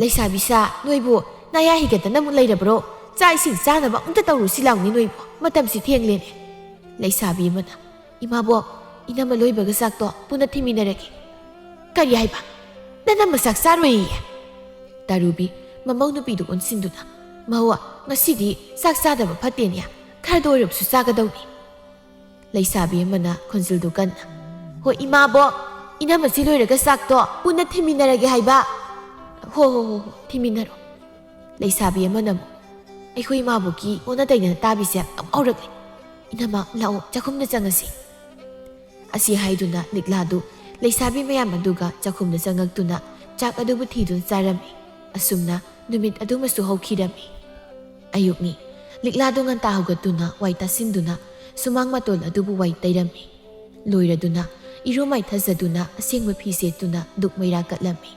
"ꯂꯩꯁꯥꯕꯤ ꯁꯥ, ꯅꯣꯏꯕꯨ ꯅꯌꯥ ꯍꯤꯒꯠꯇꯅ ꯑꯃꯨꯛ ꯂꯩꯔꯕ꯭ꯔꯣ? ꯆꯥꯛ ꯏꯁꯤꯡ ꯆꯥꯅꯕ ꯑꯃꯨꯛꯇ ꯇꯧꯔꯨꯁꯤ ꯂꯥꯎꯅꯤ ꯅꯣꯏꯕꯨ, ꯃꯇꯝꯁꯤ ꯊꯦꯡꯂꯦꯅꯦ꯫" ꯂꯩꯁꯥꯕꯤ ꯑꯃꯅ, "ꯏꯃꯥꯕꯣꯛ, ꯏꯅꯝꯃ ꯂꯣꯏꯕꯒ ꯆꯥꯛꯇꯣ ꯄꯨꯟꯅ ꯊꯤꯃꯤꯟꯅꯔꯒꯦ꯫" "ꯀꯔꯤ ꯍꯥꯏꯕ?" "ꯅꯅꯝꯃ ꯆꯥꯛ ꯆꯥꯔꯣꯏꯌꯦ?" ꯇꯥꯔꯨꯕꯤ ꯃꯃꯧ ꯅꯨꯄꯤꯗꯨ ꯑꯣꯟꯁꯤꯟꯗꯨꯅ, "ꯃꯧ, ꯉꯁꯤꯗꯤ ꯆꯥꯛ ꯆꯥꯗꯕ ꯐꯠꯇꯦꯅꯦ, ꯈꯔꯗ ꯑꯣꯏꯔꯕꯁꯨ ꯆꯥꯒꯗꯧꯅꯤ꯫" ꯂꯩꯁꯥꯕꯤ ꯑꯃꯅ ꯈꯣꯟꯖꯦꯜꯗꯨ ꯀꯟꯅ, "ꯍꯣꯏ ꯏꯃꯥꯕꯣꯛ, ꯏꯅꯝꯃꯁꯤ ꯂꯣꯏꯔꯒ ꯆꯥꯛꯇꯣ ꯄꯨꯟꯅ ꯊꯤꯃꯤꯟꯅꯔꯒꯦ ꯍꯥꯏꯕ꯫" "ꯍꯣ ꯍꯣ ꯍꯣ ꯍꯣ, ꯊꯤꯃꯤꯟꯅꯔꯣ꯫" ꯂꯩꯁꯥꯕꯤ ꯑꯃꯅ ꯑꯃꯨꯛ, "ꯑꯩꯈꯣꯏ ꯏꯃꯥꯕꯣꯛꯀꯤ ꯑꯣꯟꯅ ꯇꯩꯅꯅ ꯇꯥꯕꯤꯁꯦ ꯌꯥꯝ ꯍꯧꯔꯛꯂꯦ꯫ ꯏꯅꯝꯃ, ꯂꯥꯛꯑꯣ, ꯆꯥꯛꯈꯨꯝꯗ ꯆꯪꯉꯁꯤ꯫" ꯑꯁꯤ ꯍꯥꯏꯗꯨꯅ ꯂꯤꯛꯂꯥꯗꯨ ꯂꯩꯁꯥꯕꯤ ꯃꯌꯥꯝ ꯑꯗꯨꯒ ꯆꯥꯛꯈꯨꯝꯗ ꯆꯪꯉꯛꯇꯨꯅ ꯆꯥꯛ ꯑꯗꯨꯕꯨ ꯊꯤꯗꯨꯅ ꯆꯥꯔꯝꯃꯤ꯫ ꯑꯁꯨꯝꯅ ꯅꯨꯃꯤꯠ ꯑꯗꯨꯃꯁꯨ ꯍꯧꯈꯤꯔꯝꯃꯤ꯫ ꯑꯌꯨꯛꯅꯤ꯫ ꯂꯤꯛꯂꯥꯗꯨ ꯉꯟꯇꯥ ꯍꯧꯒꯠꯇꯨꯅ ꯋꯥꯏ ꯇꯥꯁꯤꯟꯗꯨꯅ ꯁꯨꯃꯥꯡ ꯃꯇꯣꯜ ꯑꯗꯨꯕꯨ ꯋꯥꯏ ꯇꯩꯔꯝꯃꯤ꯫ ꯂꯣꯏꯔꯗꯨꯅ ꯏꯔꯨ ꯃꯥꯏꯊꯖꯗꯨꯅ ꯑꯁꯦꯡꯕ ꯐꯤ ꯁꯦꯠꯇꯨꯅ ꯗꯨꯛ ꯃꯩꯔꯥ ꯀꯠꯂꯝꯃꯤ꯫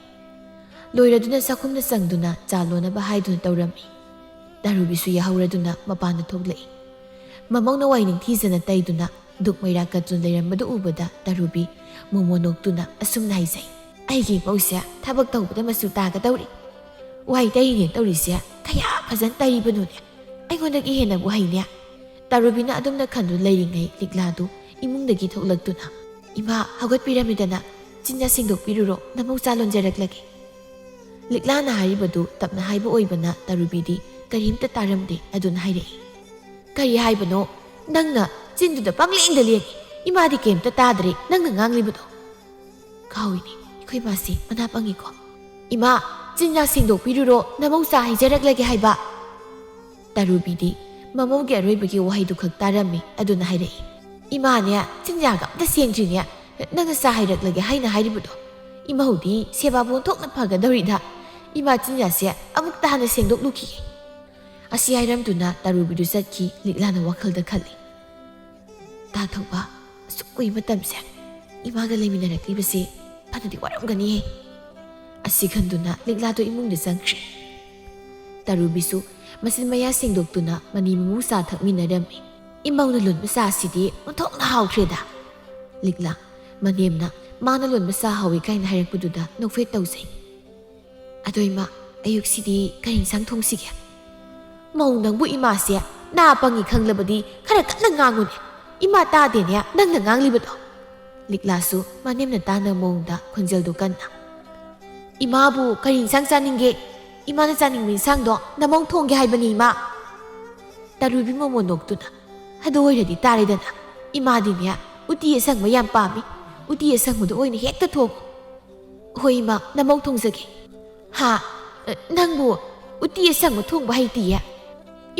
ꯂꯣꯏꯔꯗꯨꯅ ꯆꯥꯛꯈꯨꯝꯗ ꯆꯪꯗꯨꯅ ꯆꯥ ꯂꯣꯟꯅꯕ ꯍꯥꯏꯗꯨꯅ ꯇꯧꯔꯝꯃꯤ꯫ ꯇꯥꯔꯨꯕꯤꯁꯨ ꯌꯥꯍꯧꯔꯗꯨꯅ ꯃꯄꯥꯟꯗ ꯊꯣꯛꯂꯛꯏ꯫ ꯃꯃꯧꯅ ꯋꯥꯏ ꯅꯤꯡꯊꯤꯖꯅ ꯇꯩꯗꯨꯅ ꯗꯨꯛ ꯃꯩꯔꯥ ꯀꯠꯇꯨꯅ ꯂꯩꯔꯝꯕꯗꯨ ꯎꯕꯗ ꯇꯥꯔꯨꯕꯤ ꯃꯣꯃꯣ ꯅꯣꯛꯇꯨꯅ ꯑꯁꯨꯝꯅ ꯍꯥꯏꯖꯩ, "ꯑꯩꯒꯤ ꯏꯃꯧꯁꯦ ꯊꯕꯛ ꯇꯧꯕꯗ ꯃꯆꯨ ꯇꯥꯒꯗꯧꯔꯤ꯫ ꯋꯥꯏ ꯇꯩꯔꯤꯅꯦ ꯇꯧꯔꯤꯁꯦ ꯀꯌꯥ ꯐꯖꯅ ꯇꯩꯔꯤꯕꯅꯣꯅꯦ꯫ ꯑꯩꯉꯣꯟꯗꯒꯤ ꯍꯦꯟꯅꯕꯨ ꯍꯩꯅꯦ꯫" ꯇꯥꯔꯨꯕꯤꯅ ꯑꯗꯨꯝꯅ ꯈꯟꯗꯨꯅ ꯂꯩꯔꯤꯉꯩ ꯂꯤꯛꯂꯥꯗꯨ ꯏꯃꯨꯡꯗꯒꯤ ꯊꯣꯛꯂꯛꯇꯨꯅ, "ꯏꯃꯥ, ꯍꯧꯒꯠꯄꯤꯔꯝꯃꯤꯗꯅ, ꯆꯤꯟꯖꯥꯛ ꯁꯦꯡꯗꯣꯛꯄꯤꯔꯨꯔꯣ, ꯅꯃꯧ ꯆꯥ ꯂꯣꯟꯖꯔꯛꯂꯒꯦ꯫" ꯂꯤꯛꯂꯥꯅ ꯍꯥꯏꯔꯤꯕꯗꯨ ꯇꯞꯅ ꯍꯥꯏꯕ ꯑꯣꯏꯕꯅ ꯇꯥꯔꯨꯕꯤꯗꯤ ꯀꯔꯤꯝꯇ ꯇꯥꯔꯝꯗꯦ꯫ ꯑꯗꯨꯅ ꯍꯥꯏꯔꯛꯏ, "ꯀꯔꯤ ꯍꯥꯏꯕꯅꯣ? ꯅꯪꯅ ꯆꯤꯟꯗꯨꯗ ꯄꯪꯂꯦꯡꯗ ꯂꯦꯡꯉꯤ꯫ ꯏꯃꯥꯗꯤ ꯀꯔꯤꯝꯇ ꯇꯥꯗ꯭ꯔꯦ ꯅꯪꯅ ꯉꯥꯡꯂꯤꯕꯗꯣ꯫" "ꯀꯥꯎꯏꯅꯦ, ꯑꯩꯈꯣꯏ ꯃꯥꯁꯤ ꯃꯅꯥ ꯄꯪꯉꯤꯀꯣ꯫ ꯏꯃꯥ, ꯆꯤꯟꯖꯥꯛ ꯁꯦꯡꯗꯣꯛꯄꯤꯔꯨꯔꯣ, ꯅꯃꯧ ꯆꯥ ꯍꯩꯖꯔꯛꯂꯒꯦ ꯍꯥꯏꯕ꯫" ꯇꯥꯔꯨꯕꯤꯗꯤ ꯃꯃꯧꯒꯤ ꯑꯔꯣꯏꯕꯒꯤ ꯋꯥꯍꯩꯗꯨ ꯈꯛ ꯇꯥꯔꯝꯃꯤ꯫ ꯑꯗꯨꯅ ꯍꯥꯏꯔꯛꯏ, "ꯏꯃꯥꯅꯦ, ꯆꯤꯟꯖꯥꯛ ꯑꯝꯇ ꯁꯦꯡꯗ꯭ꯔꯤꯅꯦ, ꯅꯪꯅ ꯆꯥ ꯍꯩꯔꯛꯂꯒꯦ ꯍꯥꯏꯅ ꯍꯥꯏꯔꯤꯕꯗꯣ꯫ ꯏꯃꯧꯗꯤ ꯁꯦꯕꯥꯕꯨ ꯑꯣꯟꯊꯣꯛꯅ ꯐꯒꯗꯧꯔꯤꯗ꯫ ꯏꯃꯥ, ꯆꯤꯟꯖꯥꯛꯁꯦ ꯑꯃꯨꯛꯇ ꯍꯥꯟꯅ ꯁꯦꯡꯗꯣꯛꯂꯨꯈꯤꯒꯦ꯫" ꯑꯁꯤ ꯍꯥꯏꯔꯝꯗꯨꯅ ꯇꯥꯔꯨꯕꯤꯗꯨ ꯆꯠꯈꯤ꯫ ꯂꯤꯛꯂꯥꯅ ꯋꯥꯈꯜꯗ ꯈꯜꯂꯤ, "ꯇꯥ ꯊꯧꯕ, ꯑꯁꯨꯛ ꯀꯨꯏ ꯃꯇꯝꯁꯦ ꯏꯃꯥꯒ ꯂꯩꯃꯤꯟꯅꯔꯛꯂꯤꯕꯁꯦ ꯐꯅꯗꯤ ꯋꯥꯔꯝꯒꯅꯤꯍꯦ꯫" ꯑꯁꯤ ꯈꯟꯗꯨꯅ ꯂꯤꯛꯂꯥꯗꯣ ꯏꯃꯨꯡꯗ ꯆꯪꯈ꯭ꯔꯦ꯫ ꯇꯥꯔꯨꯕꯤꯁꯨ ꯃꯆꯤꯟ ꯃꯌꯥ ꯁꯦꯡꯗꯣꯛꯇꯨꯅ ꯃꯅꯤ ꯃꯃꯧ ꯆꯥ ꯊꯛꯃꯤꯟꯅꯔꯝꯃꯤ꯫ "ꯏꯃꯧꯅ ꯂꯣꯟꯕ ꯆꯥꯁꯤꯗꯤ ꯑꯣꯟꯊꯣꯛꯅ ꯍꯥꯎꯈ꯭ꯔꯦꯗ꯫" ꯂꯤꯛꯂꯥ ꯃꯅꯦꯝꯅ ꯃꯥꯅ ꯂꯣꯟꯕ ꯆꯥ ꯍꯥꯎꯏ ꯀꯥꯏꯅ ꯍꯥꯏꯔꯛꯄꯗꯨꯗ ꯅꯣꯛꯐꯦꯠ ꯇꯧꯖꯩ꯫ "ꯑꯗꯣ ꯏꯃꯥ, ꯑꯌꯨꯛꯁꯤꯗꯤ ꯀꯔꯤ ꯏꯟꯁꯥꯡ ꯊꯣꯡꯁꯤꯒꯦ?" "ꯃꯧ ꯅꯪꯕꯨ, ꯏꯃꯥꯁꯦ ꯅꯥ ꯄꯪꯉꯤ ꯈꯪꯂꯕꯗꯤ ꯈꯔ ꯀꯟꯅ ꯉꯥꯡꯉꯨꯅꯦ꯫ ꯏꯃꯥ ꯇꯥꯗꯦꯅꯦ ꯅꯪꯅ ꯉꯥꯡꯂꯤꯕꯗꯣ꯫" ꯂꯤꯛꯂꯥꯁꯨ ꯃꯅꯦꯝꯅ ꯇꯥꯅ ꯃꯑꯣꯡꯗ ꯈꯣꯟꯖꯦꯜꯗꯨ ꯀꯟꯅ, "ꯏꯃꯥꯕꯨ ꯀꯔꯤ ꯏꯟꯁꯥꯡ ꯆꯥꯅꯤꯡꯒꯦ? ꯏꯃꯥꯅ ꯆꯥꯅꯤꯡꯕ ꯏꯟꯁꯥꯡꯗꯣ ꯅꯃꯧ ꯊꯣꯡꯒꯦ ꯍꯥꯏꯕꯅꯤ, ꯏꯃꯥ!" ꯇꯔꯨꯕꯤ ꯃꯣꯃꯣꯟ ꯅꯣꯛꯇꯨꯅ, "ꯑꯗꯨ ꯑꯣꯏꯔꯗꯤ ꯇꯥꯔꯦꯗꯅ꯫ ꯏꯃꯥꯗꯤꯅꯦ ꯎꯇꯤ ꯑꯁꯪꯕ ꯌꯥꯝ ꯄꯥꯝꯃꯤ꯫ ꯎꯇꯤ ꯑꯁꯪꯕꯗꯣ ꯑꯣꯏꯅ ꯍꯦꯛꯇ ꯊꯣꯡꯉꯨ꯫" "ꯍꯣꯏ, ꯏꯃꯥ, ꯅꯃꯧ ꯊꯣꯡꯖꯒꯦ꯫" "ꯍꯥ? ꯅꯪꯕꯨ ꯎꯇꯤ ꯑꯁꯪꯕ ꯊꯣꯡꯕ ꯍꯩꯇꯤꯌꯦ?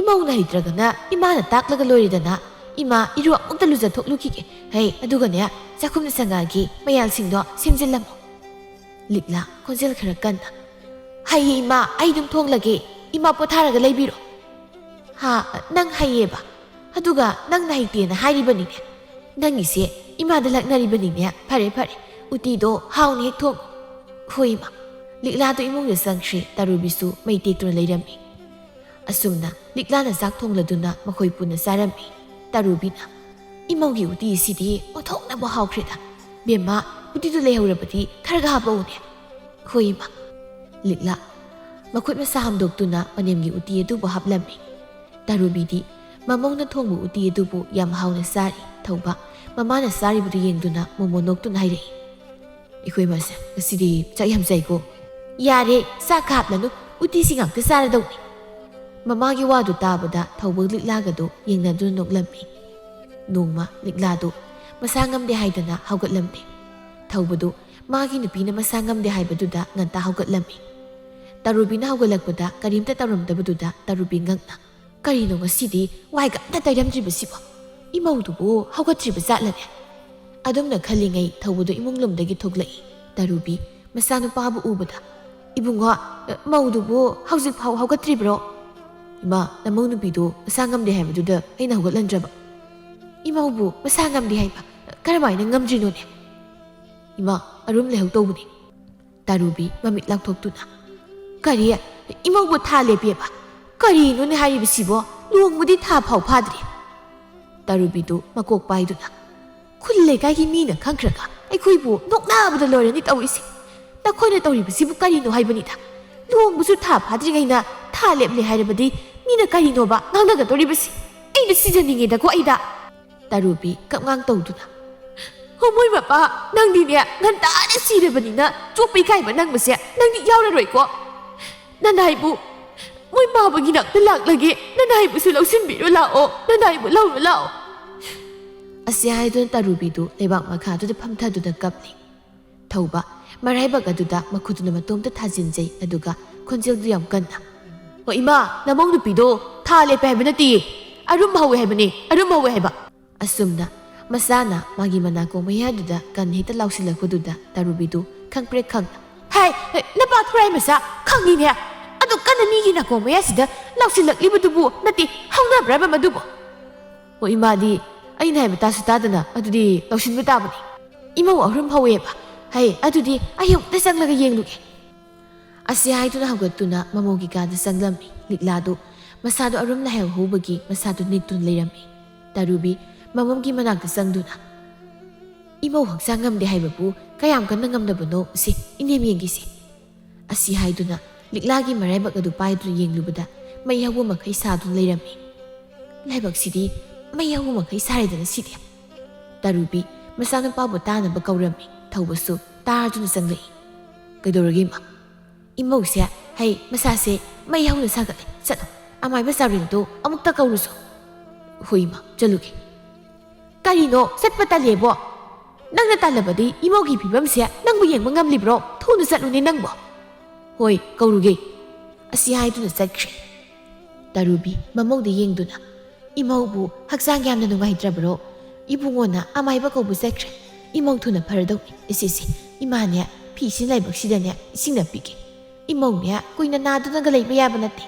ꯏꯃꯧꯅ ꯍꯩꯇ꯭ꯔꯒꯅ ꯏꯃꯥꯅ ꯇꯥꯛꯂꯒ ꯂꯣꯏꯔꯦꯗꯅ꯫ ꯏꯃꯥ, ꯏꯔꯨ ꯑꯃꯨꯛꯇ ꯂꯨꯖꯊꯣꯛꯂꯨꯈꯤꯒꯦ꯫ ꯍꯩ, ꯑꯗꯨꯒꯅꯦ, ꯆꯥꯛꯈꯨꯝꯗ ꯆꯪꯉꯛꯑꯒꯦ, ꯃꯌꯥꯜꯁꯤꯡꯗꯣ ꯁꯦꯝꯖꯤꯜꯂꯝꯃꯣ꯫" ꯂꯤꯛꯂꯥ ꯈꯣꯟꯖꯦꯜ ꯈꯔ ꯀꯟꯅ, "ꯍꯩꯌꯦ ꯏꯃꯥ, ꯑꯩ ꯑꯗꯨꯝ ꯊꯣꯡꯂꯒꯦ꯫ ꯏꯃꯥ ꯄꯣꯊꯥꯔꯒ ꯂꯩꯕꯤꯔꯣ꯫" "ꯍꯥ, ꯅꯪ ꯍꯩꯌꯦꯕ? ꯑꯗꯨꯒ ꯅꯪꯅ ꯍꯩꯇꯦꯅ ꯍꯥꯏꯔꯤꯕꯅꯤꯅꯦ? ꯅꯪꯒꯤꯁꯦ ꯏꯃꯥꯗ ꯂꯛꯅꯔꯤꯕꯅꯤꯅꯦ꯫ ꯐꯔꯦ, ꯐꯔꯦ, ꯎꯇꯤꯗꯣ ꯍꯥꯎꯅ ꯍꯦꯛ ꯊꯣꯡꯉꯨ꯫" "ꯍꯣꯏ ꯏꯃꯥ꯫" ꯂꯤꯛꯂꯥꯗꯣ ꯏꯃꯨꯡꯗ ꯆꯪꯈ꯭ꯔꯦ, ꯇꯔꯨꯕꯤꯁꯨ ꯃꯩ ꯇꯦꯛꯇꯨꯅ ꯂꯩꯔꯝꯃꯤ꯫ ꯑꯁꯨꯝꯅ ꯂꯤꯛꯂꯥꯅ ꯆꯥꯛ ꯊꯣꯡꯂꯗꯨꯅ ꯃꯈꯣꯏ ꯄꯨꯟꯅ ꯆꯥꯔꯝꯃꯤ꯫ ꯇꯔꯨꯕꯤꯅ, "ꯏꯃꯧꯒꯤ ꯎꯇꯤ ꯑꯁꯤꯗꯤ ꯑꯣꯟꯊꯣꯛꯅꯕ ꯍꯥꯎꯈ꯭ꯔꯦꯗ꯫ ꯕꯦꯝꯃ, ꯎꯇꯤꯗꯨ ꯂꯩꯍꯧꯔꯕꯗꯤ ꯈꯔꯒ ꯍꯥꯞꯄꯛꯎꯅꯦ꯫" "ꯍꯣꯏ, ꯏꯃꯥ꯫" ꯂꯤꯛꯂꯥ ꯃꯈꯨꯠ ꯃꯁꯥ ꯍꯥꯝꯗꯣꯛꯇꯨꯅ ꯃꯅꯦꯝꯒꯤ ꯎꯇꯤ ꯑꯗꯨꯕꯨ ꯍꯥꯞꯂꯝꯃꯤ꯫ ꯇꯔꯨꯕꯤꯗꯤ ꯃꯃꯧꯅ ꯊꯣꯡꯕ ꯎꯇꯤ ꯑꯗꯨꯕꯨ ꯌꯥꯝ ꯍꯥꯎꯅ ꯆꯥꯔꯤ꯫ ꯊꯧꯕ ꯃꯃꯥꯅ ꯆꯥꯔꯤꯕꯗꯨ ꯌꯦꯡꯗꯨꯅ ꯃꯣꯃꯣꯟ ꯅꯣꯛꯇꯨꯅ ꯍꯥꯏꯔꯛꯏ, "ꯑꯩꯈꯣꯏ ꯃꯁꯦ ꯉꯁꯤꯗꯤ ꯆꯥꯛ ꯌꯥꯝ ꯆꯥꯏꯀꯣ?" "ꯌꯥꯔꯦ, ꯆꯥꯛꯀ ꯍꯥꯞꯂꯅꯨ, ꯎꯇꯤꯁꯤ ꯉꯥꯛꯇ ꯆꯥꯔꯗꯧꯅꯤ꯫" ꯃꯃꯥꯒꯤ ꯋꯥꯗꯨ ꯇꯥꯕꯗ ꯊꯧꯕ ꯂꯤꯛꯂꯥꯒꯗꯨ ꯌꯦꯡꯅꯗꯨꯅ ꯅꯣꯛꯂꯝꯃꯤ꯫ ꯅꯣꯡꯃ ꯂꯤꯛꯂꯥꯗꯨ ꯃꯁꯥ ꯉꯝꯗꯦ ꯍꯥꯏꯗꯅ ꯍꯧꯒꯠꯂꯝꯃꯤ꯫ ꯊꯧꯕꯗꯨ ꯃꯥꯒꯤ ꯅꯨꯄꯤꯅ ꯃꯁꯥ ꯉꯝꯗꯦ ꯍꯥꯏꯕꯗꯨꯗ ꯉꯟꯇꯥ ꯍꯧꯒꯠꯂꯝꯃꯤ꯫ ꯇꯔꯨꯕꯤꯅ ꯍꯧꯒꯠꯂꯛꯄꯗ ꯀꯔꯤꯝꯇ ꯇꯧꯔꯝꯗꯕꯗꯨꯗ ꯇꯔꯨꯕꯤ ꯉꯛꯅ, "ꯀꯔꯤꯅꯣ ꯉꯁꯤꯗꯤ ꯋꯥꯏꯒ ꯑꯝꯇ ꯇꯩꯔꯝꯗ꯭ꯔꯤꯕꯁꯤꯕꯣ? ꯏꯃꯧꯗꯨꯕꯨ ꯍꯧꯒꯠꯇ꯭ꯔꯤꯕ ꯖꯥꯠꯂꯅꯦ?" ꯑꯗꯨꯝꯅ ꯈꯜꯂꯤꯉꯩ ꯊꯧꯕꯗꯨ ꯏꯃꯨꯡ ꯂꯣꯝꯗꯒꯤ ꯊꯣꯛꯂꯛꯏ꯫ ꯇꯔꯨꯕꯤ ꯃꯆꯥꯅꯨꯄꯥꯕꯨ ꯎꯕꯗ, "ꯏꯕꯨꯡꯉꯣ, ꯃꯧꯗꯨꯕꯨ ꯍꯧꯖꯤꯛ ꯐꯥꯎ ꯍꯧꯒꯠꯇ꯭ꯔꯤꯕ꯭ꯔꯣ?" "ꯏꯃꯥ, ꯅꯃꯧ ꯅꯨꯄꯤꯗꯨ ꯃꯁꯥ ꯉꯝꯗꯦ ꯍꯥꯏꯕꯗꯨꯗ ꯑꯩꯅ ꯍꯧꯒꯠꯍꯟꯗ꯭ꯔꯕ꯫" "ꯏꯃꯧꯕꯨ ꯃꯁꯥ ꯉꯝꯗꯦ ꯍꯥꯏꯕ? ꯀꯔꯝꯍꯥꯏꯅ ꯉꯝꯗ꯭ꯔꯤꯅꯣꯅꯦ?" "ꯏꯃꯥ, ꯑꯔꯨꯝ ꯂꯩꯍꯧ ꯇꯧꯕꯅꯤ꯫" ꯇꯔꯨꯕꯤ ꯃꯃꯤꯠ ꯂꯥꯎꯊꯣꯛꯇꯨꯅ, "ꯀꯔꯤ? ꯏꯃꯧꯕꯨ ꯊꯥ ꯂꯦꯞꯄꯦꯕ? ꯀꯔꯤꯅꯣꯅꯦ ꯍꯥꯏꯔꯤꯕꯁꯤꯕꯣ? ꯂꯨꯍꯣꯡꯕꯗꯤ ꯊꯥ ꯐꯥꯎ ꯐꯥꯗ꯭ꯔꯤ꯫" ꯇꯔꯨꯕꯤꯗꯨ ꯃꯀꯣꯛ ꯄꯥꯏꯗꯨꯅ, "ꯈꯨꯜ ꯂꯩꯀꯥꯏꯒꯤ ꯃꯤꯅ ꯈꯪꯈ꯭ꯔꯒ ꯑꯩꯈꯣꯏꯕꯨ ꯅꯣꯛꯅꯕꯗ ꯂꯣꯏꯔꯅꯤ ꯇꯧꯔꯤꯁꯦ꯫ ꯅꯈꯣꯏꯅ ꯇꯧꯔꯤꯕꯁꯤꯕꯨ ꯀꯔꯤꯅꯣ ꯍꯥꯏꯕꯅꯤꯗ? ꯂꯨꯍꯣꯡꯕꯁꯨ ꯊꯥ ꯐꯥꯗ꯭ꯔꯤꯉꯩꯅ ꯊꯥ ꯂꯦꯞꯂꯦ ꯍꯥꯏꯔꯕꯗꯤ ꯃꯤꯅ ꯀꯔꯤꯅꯣꯕ ꯉꯥꯡꯅꯒꯗꯧꯔꯤꯕꯁꯤ? ꯑꯩꯅ ꯁꯤꯖꯅꯤꯡꯉꯦꯗꯀꯣ ꯑꯩꯗ꯫" ꯇꯔꯨꯕꯤ ꯀꯞꯉꯥꯡ ꯇꯧꯗꯨꯅ, ꯍꯣ, ꯃꯣꯏ ꯃꯄꯥ, ꯅꯪꯗꯤꯅꯦ ꯉꯟꯇꯥꯅ ꯁꯤꯔꯕꯅꯤꯅ ꯆꯣꯞꯄ ꯏꯀꯥꯏꯕ ꯅꯪꯕꯁꯦ ꯅꯪꯗꯤ ꯌꯥꯎꯔꯔꯣꯏꯀꯣ꯫ ꯅꯅꯥꯏꯕꯨ, ꯃꯣꯏ ꯃꯥꯕꯒꯤ ꯅꯥꯛꯇ ꯂꯥꯛꯂꯒꯦ, ꯅꯅꯥꯏꯕꯨꯁꯨ ꯂꯧꯁꯤꯟꯕꯤꯔꯨ ꯂꯥꯛꯑꯣ, ꯅꯅꯥꯏꯕꯨ ꯂꯧꯔꯨ ꯂꯥꯛꯑꯣ꯫ ꯑꯁꯤ ꯍꯥꯏꯗꯨꯅ ꯇꯔꯨꯕꯤꯗꯨ ꯂꯩꯕꯥꯛ ꯃꯈꯥꯗꯨꯗ ꯐꯝꯊꯗꯨꯅ ꯀꯞꯂꯤ꯫ ꯊꯧꯕ ꯃꯔꯥꯏꯕꯛ ꯑꯗꯨꯗ ꯃꯈꯨꯠꯇꯨꯅ ꯃꯇꯣꯝꯇ ꯊꯥꯖꯤꯟꯖꯩ, ꯑꯗꯨꯒ ꯈꯣꯟꯖꯦꯜꯗꯨ ꯌꯥꯝ ꯀꯟꯅ, "ꯑꯣ ꯏꯃꯥ, ꯅꯃꯧ ꯅꯨꯄꯤꯗꯣ ꯊꯥ ꯂꯦꯞꯄꯦ ꯍꯥꯏꯕ ꯅꯠꯇꯦ, ꯑꯔꯨꯝ ꯍꯧꯋꯦ ꯍꯥꯏꯕꯅꯤ, ꯑꯔꯨꯝ ꯍꯧꯋꯦ ꯍꯥꯏꯕ"꯫ ꯑꯁꯨꯝꯅ ꯃꯆꯥꯅ ꯃꯥꯒꯤ ꯃꯅꯥꯀꯣꯡ ꯃꯌꯥꯗꯨꯗ ꯀꯟ ꯍꯦꯛꯇ ꯂꯥꯎꯁꯤꯜꯂꯛꯄꯗꯨꯗ ꯇꯔꯨꯕꯤꯗꯨ ꯈꯪꯄ꯭ꯔꯦꯛ ꯈꯪꯅ, "ꯍꯥꯏ, ꯍꯦ, ꯅꯄꯥ ꯊꯣꯔꯥꯏ ꯃꯆꯥ, ꯈꯪꯉꯤꯅꯦ꯫ ꯑꯗꯨ ꯀꯟꯅ ꯃꯤꯒꯤ ꯅꯥꯀꯣꯡ ꯃꯌꯥꯁꯤꯗ ꯂꯥꯎꯁꯤꯜꯂꯛꯂꯤꯕꯗꯨꯕꯨ ꯅꯠꯇꯦ, ꯍꯧꯅꯕ꯭ꯔꯕ ꯃꯗꯨꯕꯨ?" "ꯑꯣ ꯏꯃꯥꯗꯤ ꯑꯩꯅ ꯍꯥꯏꯕ ꯇꯥꯁꯨ ꯇꯥꯗꯅ ꯑꯗꯨꯗꯤ ꯂꯥꯎꯁꯤꯟꯕ ꯇꯥꯕꯅꯤ꯫ ꯏꯃꯧ ꯑꯔꯨꯝ ꯍꯧꯋꯦꯕ꯫ ꯍꯩ, ꯑꯗꯨꯗꯤ ꯑꯩ ꯑꯃꯨꯛꯇ ꯆꯪꯂꯒ ꯌꯦꯡꯂꯨꯒꯦ"꯫ ꯑꯁꯤ ꯍꯥꯏꯗꯨꯅ ꯍꯧꯒꯠꯇꯨꯅ ꯃꯃꯧꯒꯤ ꯀꯥꯗ ꯆꯪꯂꯝꯃꯤ꯫ ꯂꯤꯛꯂꯥꯗꯨ ꯃꯁꯥꯗꯨ ꯑꯔꯨꯝ ꯂꯥꯏꯍꯧ ꯍꯧꯕꯒꯤ ꯃꯁꯥꯗꯨ ꯅꯤꯛꯇꯨꯅ ꯂꯩꯔꯝꯃꯤ꯫ ꯇꯔꯨꯕꯤ ꯃꯃꯧꯒꯤ ꯃꯅꯥꯛꯇ ꯆꯪꯗꯨꯅ, "ꯏꯃꯧ ꯍꯛꯆꯥꯡ ꯉꯝꯗꯦ ꯍꯥꯏꯕꯕꯨ ꯀꯌꯥꯝ ꯀꯟꯅ ꯉꯝꯗꯕꯅꯣ, ꯁꯤ ꯏꯅꯦꯝ ꯌꯦꯡꯒꯦꯁꯦ"꯫ ꯑꯁꯤ ꯍꯥꯏꯗꯨꯅ ꯂꯤꯛꯂꯥꯒꯤ ꯃꯔꯥꯏꯕꯛ ꯑꯗꯨ ꯄꯥꯏꯗꯨꯅ ꯌꯦꯡꯂꯨꯕꯗ ꯃꯩ ꯍꯧꯕ ꯃꯈꯩ ꯁꯥꯗꯨꯅ ꯂꯩꯔꯝꯃꯤ꯫ "ꯂꯥꯏꯕꯛꯁꯤꯗꯤ ꯃꯩ ꯍꯧꯕ ꯃꯈꯩ ꯁꯥꯔꯦꯗꯅ ꯁꯤꯗꯤ"꯫ ꯇꯔꯨꯕꯤ ꯃꯆꯥꯅꯨꯄꯥꯕꯨ ꯇꯥꯅꯕ ꯀꯧꯔꯝꯃꯤ꯫ ꯊꯧꯕꯁꯨ ꯇꯥꯔꯗꯨꯅ ꯆꯪꯂꯛꯏ꯫ "ꯀꯩꯗꯧꯔꯒꯦ ꯏꯃꯥ?" "ꯏꯃꯧꯁꯦ, ꯍꯩ, ꯃꯁꯥꯁꯦ ꯃꯩ ꯍꯧꯅ ꯁꯥꯒꯠꯂꯦ꯫ ꯆꯠꯂꯣ, ꯑꯃꯥꯏꯕ ꯆꯥꯎꯔꯦꯜꯗꯣ ꯑꯃꯨꯛꯇ ꯀꯧꯔꯨꯁꯣ"꯫ "ꯍꯣꯏ ꯏꯃꯥ, ꯆꯠꯂꯨꯒꯦ"꯫ "ꯀꯔꯤꯅꯣ, ꯆꯠꯄ ꯇꯜꯂꯦꯕꯣ? ꯅꯪꯅ ꯇꯜꯂꯕꯗꯤ ꯏꯃꯧꯒꯤ ꯐꯤꯕꯝꯁꯦ ꯅꯪꯕꯨ ꯌꯦꯡꯕ ꯉꯝꯂꯤꯕ꯭ꯔꯣ? ꯊꯨꯅ ꯆꯠꯂꯨꯅꯦ ꯅꯪꯕꯣ"꯫ "ꯍꯣꯏ, ꯀꯧꯔꯨꯒꯦ"꯫ ꯑꯁꯤ ꯍꯥꯏꯗꯨꯅ ꯆꯠꯈ꯭ꯔꯦ꯫ ꯇꯔꯨꯕꯤ ꯃꯃꯧꯗ ꯌꯦꯡꯗꯨꯅ, "ꯏꯃꯧꯕꯨ ꯍꯛꯆꯥꯡ ꯌꯥꯝꯅ ꯅꯨꯡꯉꯥꯏꯇ꯭ꯔꯕ꯭ꯔꯣ? ꯏꯕꯨꯡꯉꯣꯅ ꯑꯃꯥꯏꯕ ꯀꯧꯕ ꯆꯠꯈ꯭ꯔꯦ꯫ ꯏꯃꯧ ꯊꯨꯅ ꯐꯔꯗꯧꯅꯤ꯫ ꯏꯁꯦ, ꯏꯁꯦ, ꯏꯃꯥꯅꯦ ꯐꯤꯁꯤ ꯂꯥꯏꯕꯛꯁꯤꯗꯅꯦ ꯏꯁꯤꯡꯅ ꯄꯤꯒꯦ꯫ ꯏꯃꯧꯅꯦ ꯀꯨꯏꯅ ꯅꯥꯗꯨꯅꯒ ꯂꯩꯕ ꯌꯥꯕ ꯅꯠꯇꯦ"꯫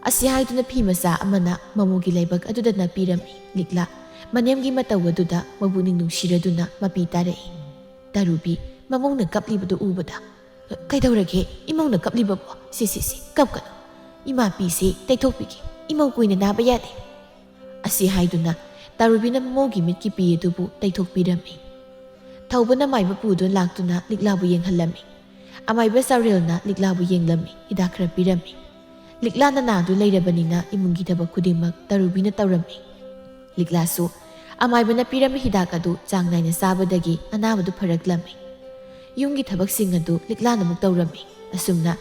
ꯑꯁꯤ ꯍꯥꯏꯗꯨꯅ ꯐꯤ ꯃꯆꯥ ꯑꯃꯅ ꯃꯃꯧꯒꯤ ꯂꯥꯏꯕꯛ ꯑꯗꯨꯗ ꯅꯞꯄꯤꯔꯝꯃꯤ꯫ ꯂꯤꯛꯂꯥ ꯃꯅꯦꯝꯒꯤ ꯃꯇꯧ ꯑꯗꯨꯗ ꯃꯕꯨꯛꯅꯤꯡ ꯅꯨꯡꯁꯤꯔꯗꯨꯅ ꯃꯄꯤ ꯇꯥꯔꯛꯏ꯫ ꯇꯔꯨꯕꯤ ꯃꯃꯧꯅ ꯀꯞꯂꯤꯕꯗꯨ ꯎꯕꯗ, "ꯀꯩꯗꯧꯔꯒꯦ? ꯏꯃꯧꯅ ꯀꯞꯂꯤꯕꯕꯣ? ꯁꯤ, ꯁꯤ, ꯁꯤ, ꯀꯞꯀꯅꯨ꯫ ꯏꯃꯥ ꯄꯤꯁꯤ ꯇꯩꯊꯣꯛꯄꯤꯒꯦ꯫ ꯏꯃꯧ ꯀꯨꯏꯅ ꯅꯥꯕ ꯌꯥꯗꯦ"꯫ ꯑꯁꯤ ꯍꯥꯏꯗꯨꯅ ꯇꯔꯨꯕꯤꯅ ꯃꯃꯧꯒꯤ ꯃꯤꯠꯀꯤ ꯄꯤ ꯑꯗꯨꯕꯨ ꯇꯩꯊꯣꯛꯄꯤꯔꯝꯃꯤ꯫ ꯊꯧꯕꯅ ꯃꯥꯏꯕ ꯄꯨꯗꯨꯅ ꯂꯥꯛꯇꯨꯅ ꯂꯤꯛꯂꯥꯕꯨ ꯌꯦꯡꯍꯜꯂꯝꯃꯤ꯫ ꯑꯃꯥꯏꯕ ꯆꯥꯎꯔꯦꯜꯅ ꯂꯤꯛꯂꯥꯕꯨ ꯌꯦꯡꯂꯝꯃꯤ, ꯍꯤꯗꯥꯛ ꯈꯔ ꯄꯤꯔꯝꯃꯤ꯫ ꯂꯤꯛꯂꯥ ꯅꯅꯥꯗꯨ ꯂꯩꯔꯕꯅꯤꯅ ꯏꯃꯨꯡꯒꯤ ꯊꯕꯛ ꯈꯨꯗꯤꯡꯃꯛ ꯇꯔꯨꯕꯤꯅ ꯇꯧꯔꯝꯃꯤ꯫ ꯂꯤꯛꯂꯥꯁꯨ ꯑꯃꯥꯏꯕꯅ ꯄꯤꯔꯝꯕ ꯍꯤꯗꯥꯛ ꯑꯗꯨ ꯆꯥꯡ ꯅꯥꯏꯅ ꯆꯥꯕꯗꯒꯤ ꯑꯅꯥꯕꯗꯨ ꯐꯔꯛꯂꯝꯃꯤ꯫ ꯌꯨꯝꯒꯤ ꯊꯕꯛꯁꯤꯡ ꯑꯗꯨ ꯂꯤꯛꯂꯥꯅ ꯑꯃꯨꯛ ꯇꯧꯔꯝꯃꯤ꯫ ꯑꯁꯨꯝꯅ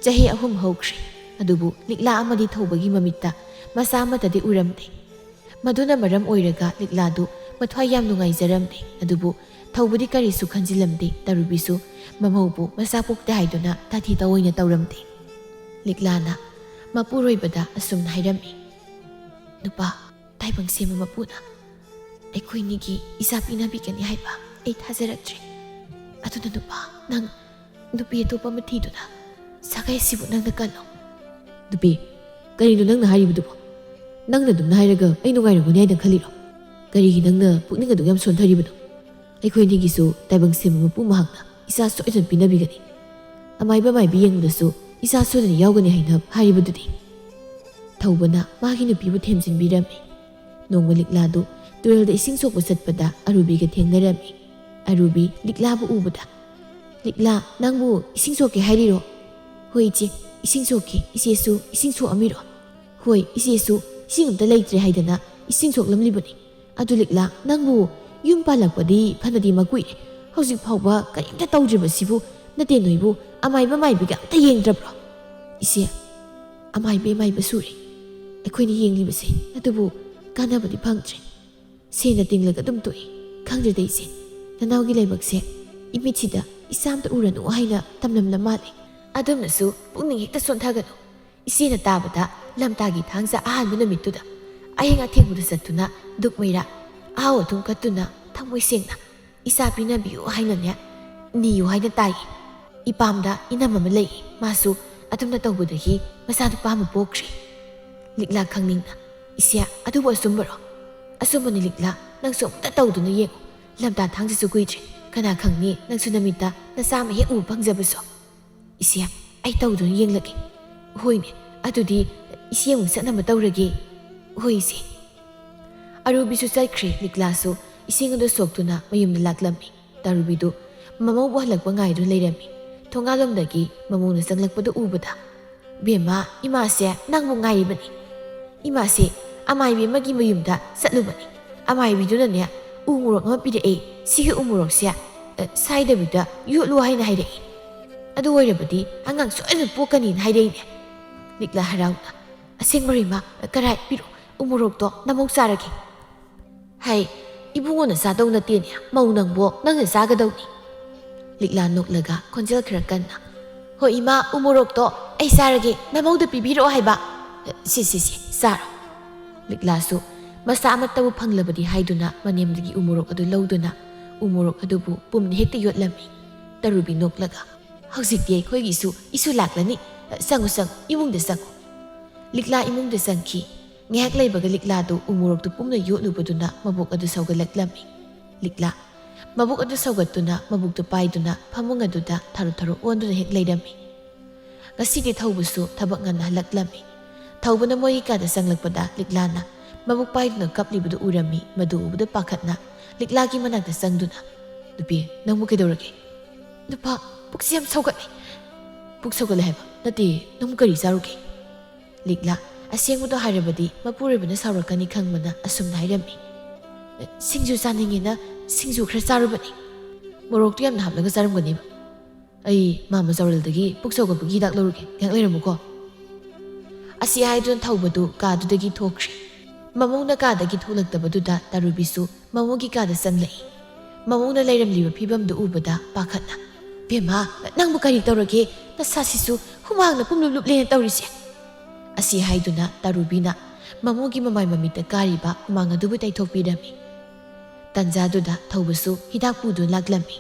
ꯆꯍꯤ ꯑꯍꯨꯝ ꯍꯧꯈ꯭ꯔꯦ꯫ ꯑꯗꯨꯕꯨ ꯂꯤꯛꯂꯥ ꯑꯃꯗꯤ ꯊꯧꯕꯒꯤ ꯃꯃꯤꯠꯇ ꯃꯆꯥ ꯑꯃꯠꯇꯗꯤ ꯎꯔꯝꯗꯦ꯫ ꯃꯗꯨꯅ ꯃꯔꯝ ꯑꯣꯏꯔꯒ ꯂꯤꯛꯂꯥꯗꯨ ꯃꯊ꯭ꯋꯥꯏ ꯌꯥꯝ ꯅꯨꯡꯉꯥꯏꯖꯔꯝꯗꯦ꯫ ꯑꯗꯨꯕꯨ ꯊꯧꯕꯗꯤ ꯀꯔꯤꯁꯨ ꯈꯟꯖꯤꯜꯂꯝꯗꯦ꯫ ꯇꯔꯨꯕꯤꯁꯨ ꯃꯃꯧꯕꯨ ꯃꯆꯥ ꯄꯣꯛꯇꯦ ꯍꯥꯏꯗꯨꯅ ꯇꯥꯊꯤ ꯇꯥꯑꯣꯏꯅ ꯇꯧꯔꯝꯗꯦ꯫ ꯂꯤꯛꯂꯥꯅ ꯃꯄꯨꯔꯣꯏꯕꯗ ꯑꯁꯨꯝꯅ ꯍꯥꯏꯔꯝꯃꯤ, "ꯅꯨꯄꯥ, ꯇꯥꯏꯕꯪ ꯁꯦꯝꯕ ꯃꯄꯨꯅ ꯑꯩꯈꯣꯏꯅꯤꯒꯤ ꯏꯆꯥ ꯄꯤꯅꯕꯤꯒꯅꯤ ꯍꯥꯏꯕ ꯑꯩ ꯊꯥꯖꯔꯛꯇ꯭ꯔꯦ꯫ ꯑꯗꯨꯅ ꯅꯨꯄꯥ, ꯅꯪ ꯅꯨꯄꯤ ꯑꯇꯣꯞꯄ ꯑꯃ ꯊꯤꯗꯨꯅ ꯁꯥꯒꯩ ꯑꯁꯤꯕꯨ ꯅꯪꯅ ꯀꯜꯂꯣ꯫" "ꯅꯨꯄꯤ, ꯀꯔꯤꯅꯣ ꯅꯪꯅ ꯍꯥꯏꯔꯤꯕꯗꯨꯕꯣ? ꯅꯪꯅ ꯑꯗꯨꯝꯅ ꯍꯥꯏꯔꯒ ꯑꯩ ꯅꯨꯡꯉꯥꯏꯔꯝꯒꯅꯤ ꯍꯥꯏꯅ ꯈꯜꯂꯤꯔꯣ? ꯀꯔꯤꯒꯤ ꯅꯪꯅ ꯄꯨꯛꯅꯤꯡ ꯑꯗꯨꯛ ꯌꯥꯝ ꯁꯣꯟꯊꯔꯤꯕꯅꯣ? ꯑꯩꯈꯣꯏ ꯑꯅꯤꯒꯤꯁꯨ ꯇꯥꯏꯕꯪ ꯁꯦꯝꯕ ꯃꯄꯨ ꯃꯍꯥꯛꯅ ꯏꯆꯥ ꯁꯣꯏꯗꯅ ꯄꯤꯅꯕꯤꯒꯅꯤ꯫ ꯑꯃꯥꯏꯕ ꯃꯥꯏꯕꯤ ꯌꯦꯡꯕꯗꯁꯨ ꯏꯆꯥ ꯁꯣꯏꯗꯅ ꯌꯥꯎꯒꯅꯤ ꯍꯥꯏꯅ ꯍꯥꯏꯔꯤꯕꯗꯨꯗꯤ꯫" ꯊꯧꯕꯅ ꯃꯥꯒꯤ ꯅꯨꯄꯤꯕꯨ ꯊꯦꯝꯖꯤꯟꯕꯤꯔꯝꯃꯤ꯫ ꯅꯣꯡꯃ ꯂꯤꯛꯂꯥꯗꯨ ꯇꯨꯔꯦꯜꯗ ꯏꯁꯤꯡ ꯁꯣꯛꯄ ꯆꯠꯄꯗ ꯑꯔꯨꯕꯤꯒ ꯊꯦꯡꯅꯔꯝꯃꯤ꯫ ꯑꯔꯨꯕꯤ ꯂꯤꯛꯂꯥꯕꯨ ꯎꯕꯗ, "ꯂꯤꯛꯂꯥ, ꯅꯪꯕꯨ ꯏꯁꯤꯡ ꯁꯣꯛꯀꯦ ꯍꯥꯏꯔꯤꯔꯣ?" "ꯍꯣꯏ ꯏꯆꯦ, ꯏꯁꯤꯡ ꯁꯣꯛꯀꯦ꯫ ꯏꯆꯦꯁꯨ ꯏꯁꯤꯡ ꯁꯣꯛꯑꯝꯃꯤꯔꯣ?" "ꯍꯣꯏ, ꯏꯆꯦꯁꯨ ꯏꯁꯤꯡ ꯑꯝꯇ ꯂꯩꯇ꯭ꯔꯦ ꯍꯥꯏꯗꯅ ꯏꯁꯤꯡ ꯁꯣꯛꯂꯝꯂꯤꯕꯅꯤ꯫" "ꯑꯗꯨ ꯂꯤꯛꯂꯥ, ꯅꯪꯕꯨ ꯌꯨꯝ ꯄꯥꯜꯂꯛꯄꯗꯤ ꯐꯅꯗꯤ ꯃꯀꯨꯏꯔꯦ, ꯍꯧꯖꯤꯛ ꯐꯥꯎꯕ ꯀꯔꯤꯝꯇ ꯇꯧꯗ꯭ꯔꯤꯕꯁꯤꯕꯨ ꯅꯠꯇꯦ, ꯅꯣꯏꯕꯨ ꯑꯃꯥꯏꯕ ꯃꯥꯏꯕꯤꯒ ꯑꯝꯇ ꯌꯦꯡꯗ꯭ꯔꯕ꯭ꯔꯣ?" "ꯏꯆꯦ, ꯑꯃꯥꯏꯕ ꯃꯥꯏꯕ ꯁꯨꯔꯦ ꯑꯩꯈꯣꯏꯅ ꯌꯦꯡꯂꯤꯕꯁꯦ, ꯑꯗꯨꯕꯨ ꯀꯥꯟꯅꯕꯗꯤ ꯐꯪꯗ꯭ꯔꯦ꯫ ꯁꯦꯟꯅ ꯇꯤꯡꯂꯒ ꯑꯗꯨꯝ ꯇꯣꯛꯏ꯫ ꯈꯪꯗ꯭ꯔꯦꯗ ꯏꯆꯦ, ꯅꯅꯥꯎꯒꯤ ꯂꯥꯏꯕꯛꯁꯦ ꯏꯃꯤꯠꯁꯤꯗ ꯏꯆꯥ ꯑꯝꯇ ꯎꯔꯅꯨ ꯍꯥꯏꯅ ꯇꯝꯂꯝꯂ ꯃꯥꯜꯂꯦ꯫" "ꯑꯗꯨꯝꯅꯁꯨ ꯄꯨꯛꯅꯤꯡ ꯍꯦꯛꯇ ꯁꯣꯟꯊꯒꯅꯨ꯫ ꯏꯆꯦꯅ ꯇꯥꯕꯗ ꯂꯝꯇꯥꯒꯤ ꯊꯥꯡꯖ ꯑꯍꯥꯟꯕ ꯅꯨꯃꯤꯠꯇꯨꯗ ꯑꯍꯤꯡ ꯑꯊꯦꯡꯕꯗ ꯆꯠꯇꯨꯅ ꯗꯨꯛ ꯃꯩꯔꯥ, ꯑꯍꯥꯎ ꯑꯊꯨꯝ ꯀꯠꯇꯨꯅ ꯊꯃꯣꯏ ꯁꯦꯡꯅ ꯏꯆꯥ ꯄꯤꯅꯕꯤꯌꯨ ꯍꯥꯏꯅꯅꯦ ꯅꯤꯌꯨ ꯍꯥꯏꯅ ꯇꯥꯏꯌꯦ꯫ ꯏꯄꯥꯝꯗ ꯏꯅꯝ ꯑꯃ ꯂꯩꯌꯦ, ꯃꯥꯁꯨ ꯑꯗꯨꯝꯅ ꯇꯧꯕꯗꯒꯤ ꯃꯆꯥꯅꯨꯄꯥ ꯑꯃ ꯄꯣꯛꯈ꯭ꯔꯦ꯫" ꯂꯤꯛꯂꯥ ꯈꯪꯅꯤꯡꯅ, "ꯏꯆꯦ, ꯑꯗꯨꯕꯨ ꯑꯆꯨꯝꯕꯔꯣ?" "ꯑꯆꯨꯝꯕꯅꯤ ꯂꯤꯛꯂꯥ, ꯅꯪꯁꯨ ꯑꯃꯨꯛꯇ ꯇꯧꯗꯨꯅ ꯌꯦꯡꯉꯨ꯫ ꯂꯝꯇꯥ ꯊꯥꯡꯖꯁꯨ ꯀꯨꯏꯗ꯭ꯔꯦ, ꯀꯅꯥ ꯈꯪꯅꯤ ꯅꯪꯁꯨ ꯅꯃꯤꯠꯇ ꯅꯆꯥ ꯑꯃ ꯍꯦꯛ ꯎꯕ ꯐꯪꯖꯕꯁꯨ꯫" "ꯏꯆꯦ, ꯑꯩ ꯇꯧꯗꯨꯅ ꯌꯦꯡꯂꯒꯦ꯫" "ꯍꯣꯏꯅꯦ, ꯑꯗꯨꯗꯤ ꯏꯆꯦ ꯑꯃꯨꯛ ꯆꯠꯅꯕ ꯇꯧꯔꯒꯦ꯫" "ꯍꯣꯏ ꯏꯆꯦ꯫" ꯑꯔꯨꯕꯤꯁꯨ ꯆꯠꯈ꯭ꯔꯦ꯫ ꯂꯤꯛꯂꯥꯁꯨ ꯏꯁꯤꯡ ꯑꯗꯨ ꯁꯣꯛꯇꯨꯅ ꯃꯌꯨꯝꯗ ꯂꯥꯛꯂꯝꯃꯤ꯫ ꯇꯔꯨꯕꯤꯗꯨ ꯃꯃꯧꯕꯨ ꯍꯜꯂꯛꯄ ꯉꯥꯏꯗꯨꯅ ꯂꯩꯔꯝꯃꯤ꯫ ꯊꯣꯡꯒꯥꯜꯂꯣꯝꯗꯒꯤ ꯃꯃꯧꯅ ꯆꯪꯂꯛꯄꯗꯨ ꯎꯕꯗ, "ꯕꯦꯝꯃ, ꯏꯃꯥꯁꯦ ꯅꯪꯕꯨ ꯉꯥꯏꯔꯤꯕꯅꯤ꯫ ꯏꯃꯥꯁꯦ ꯑꯃꯥꯏꯕꯤ ꯑꯃꯒꯤ ꯃꯌꯨꯝꯗ ꯆꯠꯂꯨꯕꯅꯤ꯫ ꯑꯃꯥꯏꯕꯤꯗꯨꯅꯅꯦ ꯎ ꯃꯣꯔꯣꯛ ꯑꯃ ꯄꯤꯔꯛꯑꯦ꯫ ꯁꯤꯒꯤ ꯎ ꯃꯣꯔꯣꯛꯁꯦ, ꯑ, ꯁꯥꯏꯗꯕꯤꯗ ꯌꯣꯠꯂꯨ ꯍꯥꯏꯅ ꯍꯥꯏꯔꯛꯑꯦ꯫ ꯑꯗꯨ ꯑꯣꯏꯔꯕꯗꯤ ꯑꯉꯥꯡ ꯁꯣꯏꯗꯅ ꯄꯣꯛꯀꯅꯤꯅ ꯍꯥꯏꯔꯛꯏꯅꯦ꯫ ꯂꯤꯛꯂꯥ ꯍꯔꯥꯎꯅ, "ꯑꯁꯦꯡꯕꯔꯣ ꯏꯃꯥ? ꯀꯔꯥꯏ? ꯄꯤꯔꯛꯑꯣ, ꯎ ꯃꯣꯔꯣꯛꯇꯣ ꯅꯃꯧ ꯆꯥꯔꯒꯦ꯫" "ꯍꯩ, ꯏꯕꯨꯡꯉꯣꯅ ꯆꯥꯗꯧ ꯅꯠꯇꯦꯅꯦ, ꯃꯧ ꯅꯪꯕꯣ, ꯅꯪꯅ ꯆꯥꯒꯗꯧꯅꯤ꯫" ꯂꯤꯛꯂꯥ ꯅꯣꯛꯂꯒ ꯈꯣꯟꯖꯦꯜ ꯈꯔ ꯀꯟꯅ, "ꯍꯣꯏ ꯏꯃꯥ, ꯎ ꯃꯣꯔꯣꯛꯇꯣ ꯑꯩ ꯆꯥꯔꯒꯦ, ꯅꯃꯧꯗ ꯄꯤꯕꯤꯔꯛꯑꯣ ꯍꯥꯏꯕ꯫ ꯁꯤ, ꯁꯤ, ꯁꯤ, ꯆꯥꯔꯣ꯫" ꯂꯤꯛꯂꯥꯁꯨ ꯃꯆꯥ ꯑꯃꯠꯇꯕꯨ ꯐꯪꯂꯕꯗꯤ ꯍꯥꯏꯗꯨꯅ ꯃꯅꯦꯝꯗꯒꯤ ꯎ ꯃꯣꯔꯣꯛ ꯑꯗꯨ ꯂꯧꯗꯨꯅ ꯎ ꯃꯣꯔꯣꯛ ꯑꯗꯨꯕꯨ ꯄꯨꯝꯅ ꯍꯦꯛꯇ ꯌꯣꯠꯂꯝꯃꯤ꯫ ꯇꯔꯨꯕꯤ ꯅꯣꯛꯂꯒ, "ꯍꯧꯖꯤꯛꯇꯤ ꯑꯩꯈꯣꯏꯒꯤꯁꯨ ꯏꯁꯨ ꯂꯥꯛꯂꯅꯤ꯫ ꯆꯪꯉꯨ, ꯆꯪꯉꯨ, ꯏꯃꯨꯡꯗ ꯆꯪꯉꯨ꯫" ꯂꯤꯛꯂꯥ ꯏꯃꯨꯡꯗ ꯆꯪꯈꯤ꯫ ꯉꯥꯏꯍꯥꯛ ꯂꯩꯕꯒ ꯂꯤꯛꯂꯥꯗꯨ ꯎ ꯃꯣꯔꯣꯛꯇꯨ ꯄꯨꯝꯅ ꯌꯣꯠꯂꯨꯕꯗꯨꯅ ꯃꯕꯨꯛ ꯑꯗꯨ ꯁꯧꯒꯠꯂꯛꯂꯝꯃꯤ꯫ ꯂꯤꯛꯂꯥ ꯃꯕꯨꯛ ꯑꯗꯨ ꯁꯧꯒꯠꯇꯨꯅ ꯃꯕꯨꯛꯇꯨ ꯄꯥꯏꯗꯨꯅ ꯐꯃꯨꯡ ꯑꯗꯨꯗ ꯊꯥꯔꯨ ꯊꯥꯔꯨ ꯑꯣꯟꯗꯨꯅ ꯍꯦꯛ ꯂꯩꯔꯝꯃꯤ꯫ ꯉꯁꯤꯗꯤ ꯊꯧꯕꯁꯨ ꯊꯕꯛ ꯉꯟꯅ ꯍꯜꯂꯛꯂꯝꯃꯤ꯫ ꯊꯧꯕꯅ ꯃꯣꯏꯒꯤ ꯀꯥꯗ ꯆꯪꯂꯛꯄꯗ ꯂꯤꯛꯂꯥꯅ ꯃꯕꯨꯛ ꯄꯥꯏꯗꯨꯅ ꯀꯞꯂꯤꯕꯗꯨ ꯎꯔꯝꯃꯤ꯫ ꯃꯗꯨ ꯎꯕꯗ ꯄꯥꯈꯠꯅ ꯂꯤꯛꯂꯥꯒꯤ ꯃꯅꯥꯛꯇ ꯆꯪꯗꯨꯅ, "ꯅꯨꯄꯤ, ꯅꯪꯕꯨ ꯀꯩꯗꯧꯔꯒꯦ?" "ꯅꯨꯄꯥ, ꯄꯨꯛꯁꯦ ꯌꯥꯝ ꯁꯧꯒꯠꯂꯦ꯫" "ꯄꯨꯛ ꯁꯧꯒꯠꯂꯦ ꯍꯥꯏꯕ ꯅꯠꯇꯦ, ꯅꯪꯕꯨ ꯀꯔꯤ ꯆꯥꯔꯨꯒꯦ?" ꯂꯤꯛꯂꯥ ꯑꯁꯦꯡꯕꯗꯣ ꯍꯥꯏꯔꯕꯗꯤ ꯃꯄꯨꯔꯣꯏꯕꯅ ꯁꯥꯎꯔꯛꯀꯅꯤ ꯈꯪꯕꯅ ꯑꯁꯨꯝꯅ ꯍꯥꯏꯔꯝꯃꯤ, "ꯁꯤꯡꯖꯨ ꯆꯥꯅꯤꯡꯉꯦꯅ ꯁꯤꯡꯖꯨ ꯈꯔ ꯆꯥꯔꯨꯕꯅꯤ꯫ ꯃꯣꯔꯣꯛꯇꯨ ꯌꯥꯝꯅ ꯍꯥꯞꯂꯒ ꯆꯥꯔꯝꯒꯅꯦꯕ꯫ ꯑꯩ ꯃꯥꯃ ꯆꯥꯎꯔꯦꯜꯗꯒꯤ ꯄꯨꯛ ꯁꯧꯒꯠꯄꯒꯤ ꯍꯤꯗꯥꯛ ꯂꯧꯔꯨꯒꯦ, ꯉꯥꯏꯍꯥꯛ ꯂꯩꯔꯝꯃꯨꯀꯣ꯫" ꯑꯁꯤ ꯍꯥꯏꯗꯨꯅ ꯊꯧꯕꯗꯨ ꯀꯥꯗꯨꯗꯒꯤ ꯊꯣꯛꯈ꯭ꯔꯦ꯫ ꯃꯃꯧꯅ ꯀꯥꯗꯒꯤ ꯊꯣꯛꯂꯛꯇꯕꯗꯨꯗ ꯇꯥꯔꯨꯕꯤꯁꯨ ꯃꯃꯧꯒꯤ ꯀꯥꯗ ꯆꯪꯂꯛꯏ꯫ ꯃꯃꯧꯅ ꯂꯩꯔꯝꯂꯤꯕ ꯐꯤꯕꯝꯗꯨ ꯎꯕꯗ ꯄꯥꯈꯠꯅ, "ꯕꯦꯝꯃ, ꯅꯪꯕꯨ ꯀꯔꯤ ꯇꯧꯔꯒꯦ? ꯅꯁꯥꯁꯤꯁꯨ ꯍꯨꯃꯥꯡꯅ ꯄꯨꯝꯂꯨꯞ ꯂꯨꯞꯂꯦꯅ ꯇꯧꯔꯤꯁꯦ꯫" ꯑꯁꯤ ꯍꯥꯏꯗꯨꯅ ꯇꯥꯔꯨꯕꯤꯅ ꯃꯃꯧꯒꯤ ꯃꯃꯥꯏ ꯃꯃꯤꯠꯇ ꯀꯥꯔꯤꯕ ꯍꯨꯃꯥꯡ ꯑꯗꯨꯕꯨ ꯇꯩꯊꯣꯛꯄꯤꯔꯝꯃꯤ꯫ ꯇꯟꯖꯥꯗꯨꯗ ꯊꯧꯕꯁꯨ ꯍꯤꯗꯥꯛ ꯄꯨꯗꯨꯅ ꯂꯥꯛꯂꯝꯃꯤ꯫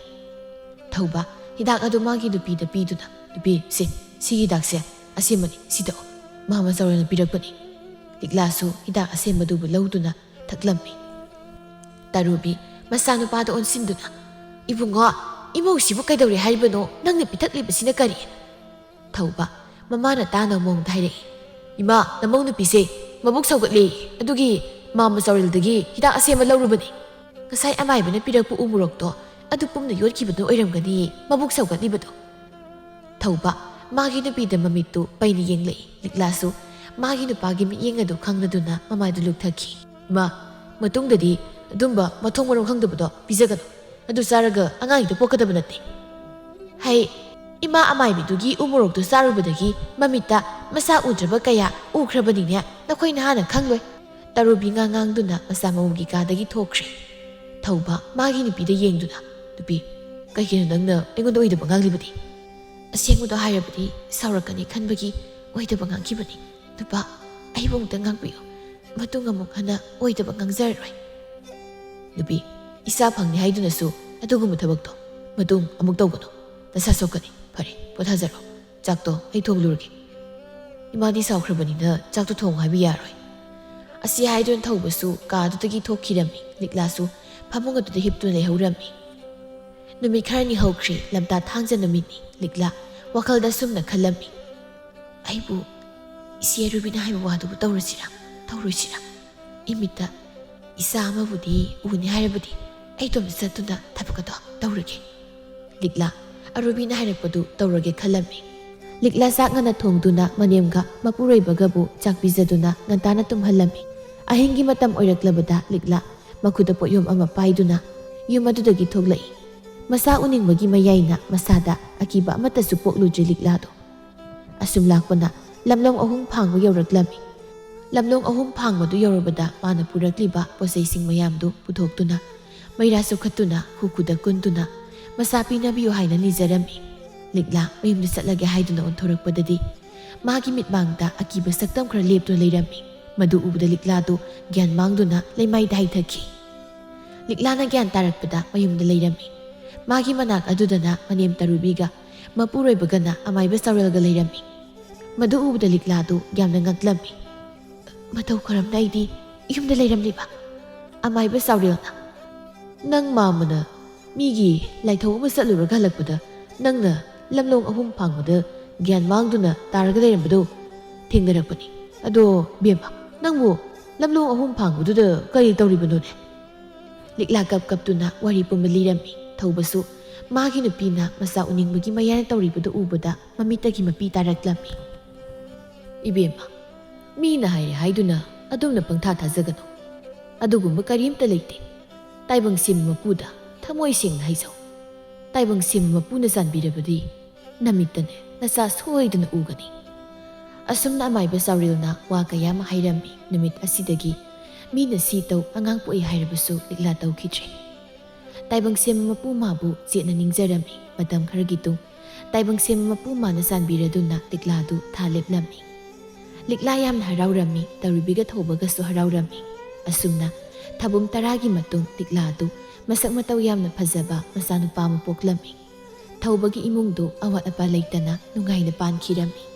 ꯊꯧꯕ ꯍꯤꯗꯥꯛ ꯑꯗꯨ ꯃꯥꯒꯤ ꯅꯨꯄꯤꯗ ꯄꯤꯗꯨꯅ, "ꯅꯨꯄꯤ, ꯁꯤ, ꯁꯤꯒꯤ ꯍꯤꯗꯥꯛꯁꯦ ꯑꯁꯦꯝꯕꯅꯤ, ꯁꯤ ꯊꯛꯑꯣ꯫ ꯃꯥꯃ ꯆꯥꯎꯔꯦꯜꯅ ꯄꯤꯔꯛꯄꯅꯤ꯫" ꯂꯤꯛꯂꯥꯁꯨ ꯍꯤꯗꯥꯛ ꯑꯁꯦꯝꯕꯗꯨꯕꯨ ꯂꯧꯗꯨꯅ ꯊꯛꯂꯝꯃꯤ꯫ ꯇꯔꯨꯕꯤ ꯃꯆꯥꯅꯨꯄꯥꯗ ꯑꯣꯟꯁꯤꯟꯗꯨꯅ, "ꯏꯕꯨꯡꯉꯣ, ꯏꯃꯧꯁꯤꯕꯨ ꯀꯩꯗꯧꯔꯦ ꯍꯥꯏꯔꯤꯕꯅꯣ? ꯅꯪꯅ ꯄꯤꯊꯛꯂꯤꯕꯁꯤꯅ ꯀꯔꯤ?" ꯊꯧꯕ ꯃꯃꯥꯅ ꯇꯥꯅꯕ ꯃꯑꯣꯡꯗ ꯍꯥꯏꯔꯛꯏ, "ꯏꯃꯥ, ꯅꯃꯧ ꯅꯨꯄꯤꯁꯦ ꯃꯕꯨꯛ ꯁꯧꯒꯠꯂꯦ, ꯑꯗꯨꯒꯤ ꯃꯥꯃ ꯆꯥꯎꯔꯦꯜꯗꯒꯤ ꯍꯤꯗꯥꯛ ꯑꯁꯦꯝꯕ ꯂꯧꯔꯨꯕꯅꯤ꯫ ꯉꯁꯥꯏ ꯑꯃꯥꯏꯕꯅ ꯄꯤꯔꯛꯄ ꯎ ꯃꯣꯔꯣꯛꯇꯣ ꯑꯗꯨ ꯄꯨꯝꯅ ꯌꯣꯠꯈꯤꯕꯗꯨꯅ ꯑꯣꯏꯔꯝꯒꯅꯤ ꯃꯕꯨꯛ ꯁꯧꯒꯠꯂꯤꯕꯗꯣ꯫" ꯊꯧꯕ ꯃꯥꯒꯤ ꯅꯨꯄꯤꯗ ꯃꯃꯤꯠꯇꯨ ꯄꯩꯅ ꯌꯦꯡꯂꯛꯏ꯫ ꯂꯤꯛꯂꯥꯁꯨ ꯃꯥꯒꯤ ꯅꯨꯄꯥꯒꯤ ꯃꯤꯠꯌꯦꯡ ꯑꯗꯨ ꯈꯪꯂꯗꯨꯅ ꯃꯃꯥꯏꯗꯨ ꯂꯨꯛꯊꯈꯤ꯫ "ꯏꯃꯥ, ꯃꯇꯨꯡꯗꯗꯤ ꯑꯗꯨꯝꯕ ꯃꯊꯣꯡ ꯃꯔꯝ ꯈꯪꯗꯕꯗꯣ ꯄꯤꯖꯒꯅꯨ꯫ ꯑꯗꯨ ꯆꯥꯔꯒ ꯑꯉꯥꯡ ꯍꯦꯛꯇ ꯄꯣꯛꯀꯗꯕ ꯅꯠꯇꯦ꯫ ꯍꯩ, ꯏꯃꯥ ꯑꯃꯥꯏꯕꯤꯗꯨꯒꯤ ꯎ ꯃꯣꯔꯣꯛꯇꯨ ꯆꯥꯔꯨꯕꯗꯒꯤ ꯃꯃꯤꯠꯇ ꯃꯁꯥ ꯎꯗ꯭ꯔꯕ ꯀꯌꯥ ꯎꯈ꯭ꯔꯕꯅꯤꯅꯦ꯫ ꯅꯈꯣꯏ ꯅꯍꯥꯅ ꯈꯪꯂꯣꯏ꯫ ꯇꯔꯨꯕꯤ ꯉꯥꯡ ꯉꯥꯡꯗꯨꯅ ꯃꯆꯥ ꯃꯎꯒꯤ ꯀꯥꯗꯒꯤ ꯊꯣꯛꯈ꯭ꯔꯦ꯫ ꯊꯧꯕ ꯃꯥꯒꯤ ꯅꯨꯄꯤꯗ ꯌꯦꯡꯗꯨꯅ, "ꯅꯨꯄꯤ, ꯀꯩꯒꯤꯅꯣ ꯅꯪꯅ ꯑꯩꯉꯣꯟꯗ ꯑꯣꯏꯗꯕ ꯉꯥꯡꯂꯤꯕꯗꯤ?" "ꯑꯁꯦꯡꯕꯗꯣ ꯍꯥꯏꯔꯕꯗꯤ ꯁꯥꯎꯔꯛꯀꯅꯤ ꯈꯟꯕꯒꯤ ꯑꯣꯏꯗꯕ ꯉꯥꯡꯈꯤꯕꯅꯤ꯫ ꯅꯨꯄꯥ, ꯑꯩꯕꯨ ꯑꯃꯨꯛꯇ ꯉꯥꯛꯄꯤꯌꯨ꯫ ꯃꯇꯨꯡ ꯑꯃꯨꯛ ꯍꯟꯅ ꯑꯣꯏꯗꯕ ꯉꯥꯡꯖꯔꯔꯣꯏ꯫" "ꯅꯨꯄꯤ, ꯏꯆꯥ ꯐꯪꯅꯤ ꯍꯥꯏꯗꯨꯅꯁꯨ ꯑꯗꯨꯒꯨꯝꯕ ꯊꯕꯛꯇꯣ ꯃꯇꯨꯡ ꯑꯃꯨꯛ ꯇꯧꯒꯅꯨ꯫ ꯅꯁꯥ ꯁꯣꯛꯀꯅꯤ꯫ ꯐꯔꯦ, ꯄꯣꯊꯥꯖꯔꯣ꯫ ꯆꯥꯛꯇꯣ ꯑꯩ ꯊꯣꯡꯂꯨꯔꯒꯦ꯫ ꯏꯃꯥꯗꯤ ꯁꯥꯎꯈ꯭ꯔꯕꯅꯤꯅ ꯆꯥꯛꯇꯣ ꯊꯣꯡꯉꯨ ꯍꯥꯏꯕ ꯌꯥꯔꯣꯏ꯫" ꯑꯁꯤ ꯍꯥꯏꯗꯨꯅ ꯊꯧꯕꯁꯨ ꯀꯥꯗꯨꯗꯒꯤ ꯊꯣꯛꯈꯤꯔꯝꯃꯤ꯫ ꯂꯤꯛꯂꯥꯁꯨ ꯐꯃꯨꯡ ꯑꯗꯨꯗ ꯍꯤꯞꯇꯨꯅ ꯂꯩꯍꯧꯔꯝꯃꯤ꯫ ꯅꯨꯃꯤꯠ ꯈꯔꯅꯤ ꯍꯧꯈ꯭ꯔꯦ꯫ ꯂꯝꯇꯥ ꯊꯥꯡꯖ ꯅꯨꯃꯤꯠꯅꯤ꯫ ꯂꯤꯛꯂꯥ ꯋꯥꯈꯜꯗ ꯑꯁꯨꯝꯅ ꯈꯜꯂꯝꯃꯤ, "ꯑꯩꯕꯨ ꯏꯆꯦ ꯔꯨꯕꯤꯅ ꯍꯥꯏꯕ ꯋꯥꯗꯨꯕꯨ ꯇꯧꯔꯁꯤꯔꯥ, ꯇꯧꯔꯣꯏꯁꯤꯔꯥ? ꯏꯃꯤꯠꯇ ꯏꯆꯥ ꯑꯃꯕꯨꯗꯤ ꯎꯅꯤ ꯍꯥꯏꯔꯕꯗꯤ ꯑꯩ ꯏꯇꯣꯝꯇ ꯆꯠꯇꯨꯅ ꯊꯕꯛ ꯑꯗꯣ ꯇꯧꯔꯒꯦ꯫" ꯂꯤꯛꯂꯥ ꯑꯔꯨꯕꯤꯅ ꯍꯥꯏꯔꯛꯄꯗꯨ ꯇꯧꯔꯒꯦ ꯈꯜꯂꯝꯃꯤ꯫ ꯂꯤꯛꯂꯥ ꯆꯥꯛ ꯉꯟꯅ ꯊꯣꯡꯗꯨꯅ ꯃꯅꯦꯝꯒ ꯃꯄꯨꯔꯣꯏꯕꯒꯕꯨ ꯆꯥꯛ ꯄꯤꯖꯗꯨꯅ ꯉꯟꯇꯥꯅ ꯇꯨꯝꯍꯜꯂꯝꯃꯤ꯫ ꯑꯍꯤꯡꯒꯤ ꯃꯇꯝ ꯑꯣꯏꯔꯛꯂꯕꯗ ꯂꯤꯛꯂꯥ ꯃꯈꯨꯠꯇ ꯄꯣꯠꯌꯣꯝ ꯑꯃ ꯄꯥꯏꯗꯨꯅ ꯌꯨꯝ ꯑꯗꯨꯗꯒꯤ ꯊꯣꯛꯂꯛꯏ꯫ ꯃꯆꯥ ꯎꯅꯤꯡꯕꯒꯤ ꯃꯌꯥꯏꯅ ꯃꯁꯥꯗ ꯑꯀꯤꯕ ꯑꯃꯠꯇꯁꯨ ꯄꯣꯛꯂꯨꯗ꯭ꯔꯦ ꯂꯤꯛꯂꯥꯗꯣ꯫ ꯑꯁꯨꯝ ꯂꯥꯛꯄꯅ ꯂꯝꯂꯣꯡ ꯑꯍꯨꯝ ꯐꯥꯡꯕ ꯌꯧꯔꯛꯂꯝꯃꯤ꯫ ꯂꯝꯂꯣꯡ ꯑꯍꯨꯝ ꯐꯥꯡꯕꯗꯨ ꯌꯧꯔꯕꯗ ꯃꯥꯅ ꯄꯨꯔꯛꯂꯤꯕ ꯄꯣꯠꯆꯩꯁꯤꯡ ꯃꯌꯥꯝꯗꯨ ꯄꯨꯊꯣꯛꯇꯨꯅ ꯃꯩꯔꯥ ꯆꯨꯈꯠꯇꯨꯅ ꯍꯨ ꯈꯨꯗ ꯀꯨꯟꯗꯨꯅ ꯃꯆꯥ ꯄꯤꯅꯕꯤꯌꯨ ꯍꯥꯏꯅ ꯅꯤꯖꯔꯝꯃꯤ꯫ ꯂꯤꯛꯂꯥ ꯃꯌꯨꯝꯗ ꯆꯠꯂꯒꯦ ꯍꯥꯏꯗꯨꯅ ꯑꯣꯟꯊꯣꯔꯛꯄꯗꯗꯤ ꯃꯥꯒꯤ ꯃꯤꯠꯃꯥꯡꯗ ꯑꯀꯤꯕ ꯁꯛꯇꯝ ꯈꯔ ꯂꯦꯞꯇꯨꯅ ꯂꯩꯔꯝꯃꯤ꯫ ꯃꯗꯨ ꯎꯕꯗ ꯂꯤꯛꯂꯥꯗꯨ ꯒ꯭ꯌꯥꯟ ꯃꯥꯡꯗꯨꯅ ꯂꯩꯃꯥꯏꯗ ꯍꯩꯊꯈꯤ꯫ ꯂꯤꯛꯂꯥꯅ ꯒ꯭ꯌꯥꯟ ꯇꯥꯔꯛꯄꯗ ꯃꯌꯨꯝꯗ ꯂꯩꯔꯝꯃꯤ꯫ ꯃꯥꯒꯤ ꯃꯅꯥꯛ ꯑꯗꯨꯗꯅ ꯃꯅꯦꯝ ꯇꯔꯨꯕꯤꯒ ꯃꯄꯨꯔꯣꯏꯕꯒꯅ ꯑꯃꯥꯏꯕ ꯆꯥꯎꯔꯦꯜꯒ ꯂꯩꯔꯝꯃꯤ꯫ ꯃꯗꯨ ꯎꯕꯗ ꯂꯤꯛꯂꯥꯗꯨ ꯌꯥꯝꯅ ꯉꯛꯂꯝꯃꯤ꯫ "ꯃꯇꯧ ꯀꯔꯝꯅ ꯑꯩꯗꯤ ꯌꯨꯝꯗ ꯂꯩꯔꯝꯂꯤꯕ? ꯑꯃꯥꯏꯕ ꯆꯥꯎꯔꯦꯜꯅ, ꯅꯪ ꯃꯥꯝꯃꯅ ꯃꯤꯒꯤ ꯂꯥꯏꯊꯧ ꯑꯃ ꯆꯠꯂꯨꯔꯒ ꯍꯜꯂꯛꯄꯗ ꯅꯪꯅ ꯂꯝꯂꯣꯡ ꯑꯍꯨꯝ ꯐꯥꯡꯕꯗ ꯒ꯭ꯌꯥꯟ ꯃꯥꯡꯗꯨꯅ ꯇꯥꯔꯒ ꯂꯩꯔꯝꯕꯗꯨ ꯊꯦꯡꯅꯔꯛꯄꯅꯤ꯫ ꯑꯗꯣ ꯕꯦꯝꯃ, ꯅꯪꯕꯨ ꯂꯝꯂꯣꯡ ꯑꯍꯨꯝ ꯐꯥꯡꯕꯗꯨꯗ ꯀꯔꯤ ꯇꯧꯔꯤꯕꯅꯣꯅꯦ?" ꯂꯤꯛꯂꯥ ꯀꯞ ꯀꯞꯇꯨꯅ ꯋꯥꯔꯤ ꯄꯨꯝꯕ ꯂꯤꯔꯝꯃꯤ꯫ ꯊꯧꯕꯁꯨ ꯃꯥꯒꯤ ꯅꯨꯄꯤꯅ ꯃꯆꯥ ꯎꯅꯤꯡꯕꯒꯤ ꯃꯌꯥꯏꯅ ꯇꯧꯔꯤꯕꯗꯨ ꯎꯕꯗ ꯃꯃꯤꯠꯇꯒꯤ ꯃꯄꯤ ꯇꯥꯔꯛꯂꯝꯃꯤ꯫ "ꯏꯕꯦꯝꯃ, ꯃꯤꯅ ꯍꯥꯏꯔꯦ ꯍꯥꯏꯗꯨꯅ ꯑꯗꯨꯝꯅ ꯄꯪꯊꯥ ꯊꯥꯖꯒꯅꯨ꯫ ꯑꯗꯨꯒꯨꯝꯕ ꯀꯔꯤꯝꯇ ꯂꯩꯇꯦ꯫ ꯇꯥꯏꯕꯪ ꯁꯦꯝꯕ ꯃꯄꯨꯗ ꯊꯃꯣꯏ ꯁꯦꯡꯅ ꯍꯥꯏꯖꯧ꯫ ꯇꯥꯏꯕꯪ ꯁꯦꯝꯕ ꯃꯄꯨꯅ ꯆꯥꯟꯕꯤꯔꯕꯗꯤ ꯅꯃꯤꯠꯇꯅꯦ ꯅꯆꯥ ꯁꯣꯏꯗꯅ ꯎꯒꯅꯤ꯫ ꯑꯁꯨꯝꯅ ꯑꯃꯥꯏꯕ ꯆꯥꯎꯔꯦꯜꯅ ꯋꯥ ꯀꯌꯥ ꯑꯃ ꯍꯥꯏꯔꯝꯃꯤ꯫ ꯅꯨꯃꯤꯠ ꯑꯁꯤꯗꯒꯤ ꯃꯤꯅ ꯁꯤ ꯇꯧ, ꯑꯉꯥꯡ ꯄꯣꯛꯏ ꯍꯥꯏꯔꯕꯁꯨ ꯂꯤꯛꯂꯥ ꯇꯧꯈꯤꯗ꯭ꯔꯦ꯫ ꯇꯥꯏꯕꯪ ꯁꯦꯝꯕ ꯃꯄꯨ ꯃꯥꯕꯨ ꯆꯦꯠꯅ ꯅꯤꯡꯖꯔꯝꯃꯤ꯫ ꯃꯇꯝ ꯈꯔꯒꯤ ꯇꯨꯡ ꯇꯥꯏꯕꯪ ꯁꯦꯝꯕ ꯃꯄꯨ ꯃꯥꯅ ꯆꯥꯟꯕꯤꯔꯗꯨꯅ ꯂꯤꯛꯂꯥꯗꯨ ꯊꯥ ꯂꯦꯞꯂꯝꯃꯤ꯫ ꯂꯤꯛꯂꯥ ꯌꯥꯝꯅ ꯍꯔꯥꯎꯔꯝꯃꯤ꯫ ꯇꯧꯔꯤꯕꯤꯒ ꯊꯧꯕꯒꯁꯨ ꯍꯔꯥꯎꯔꯝꯃꯤ꯫ ꯑꯁꯨꯝꯅ ꯊꯥꯕꯨꯝ ꯇꯔꯥꯒꯤ ꯃꯇꯨꯡ ꯂꯤꯛꯂꯥꯗꯨ ꯃꯁꯛ ꯃꯇꯧ ꯌꯥꯝꯅ ꯐꯖꯕ ꯃꯆꯥꯅꯨꯄꯥ ꯑꯃ ꯄꯣꯛꯂꯝꯃꯤ꯫ ꯊꯧꯕꯒꯤ ꯏꯃꯨꯡꯗꯨ ꯑꯋꯥꯠ ꯑꯄꯥ ꯂꯩꯇꯅ ꯅꯨꯡꯉꯥꯏꯅ ꯄꯥꯟꯈꯤꯔꯝꯃꯤ꯫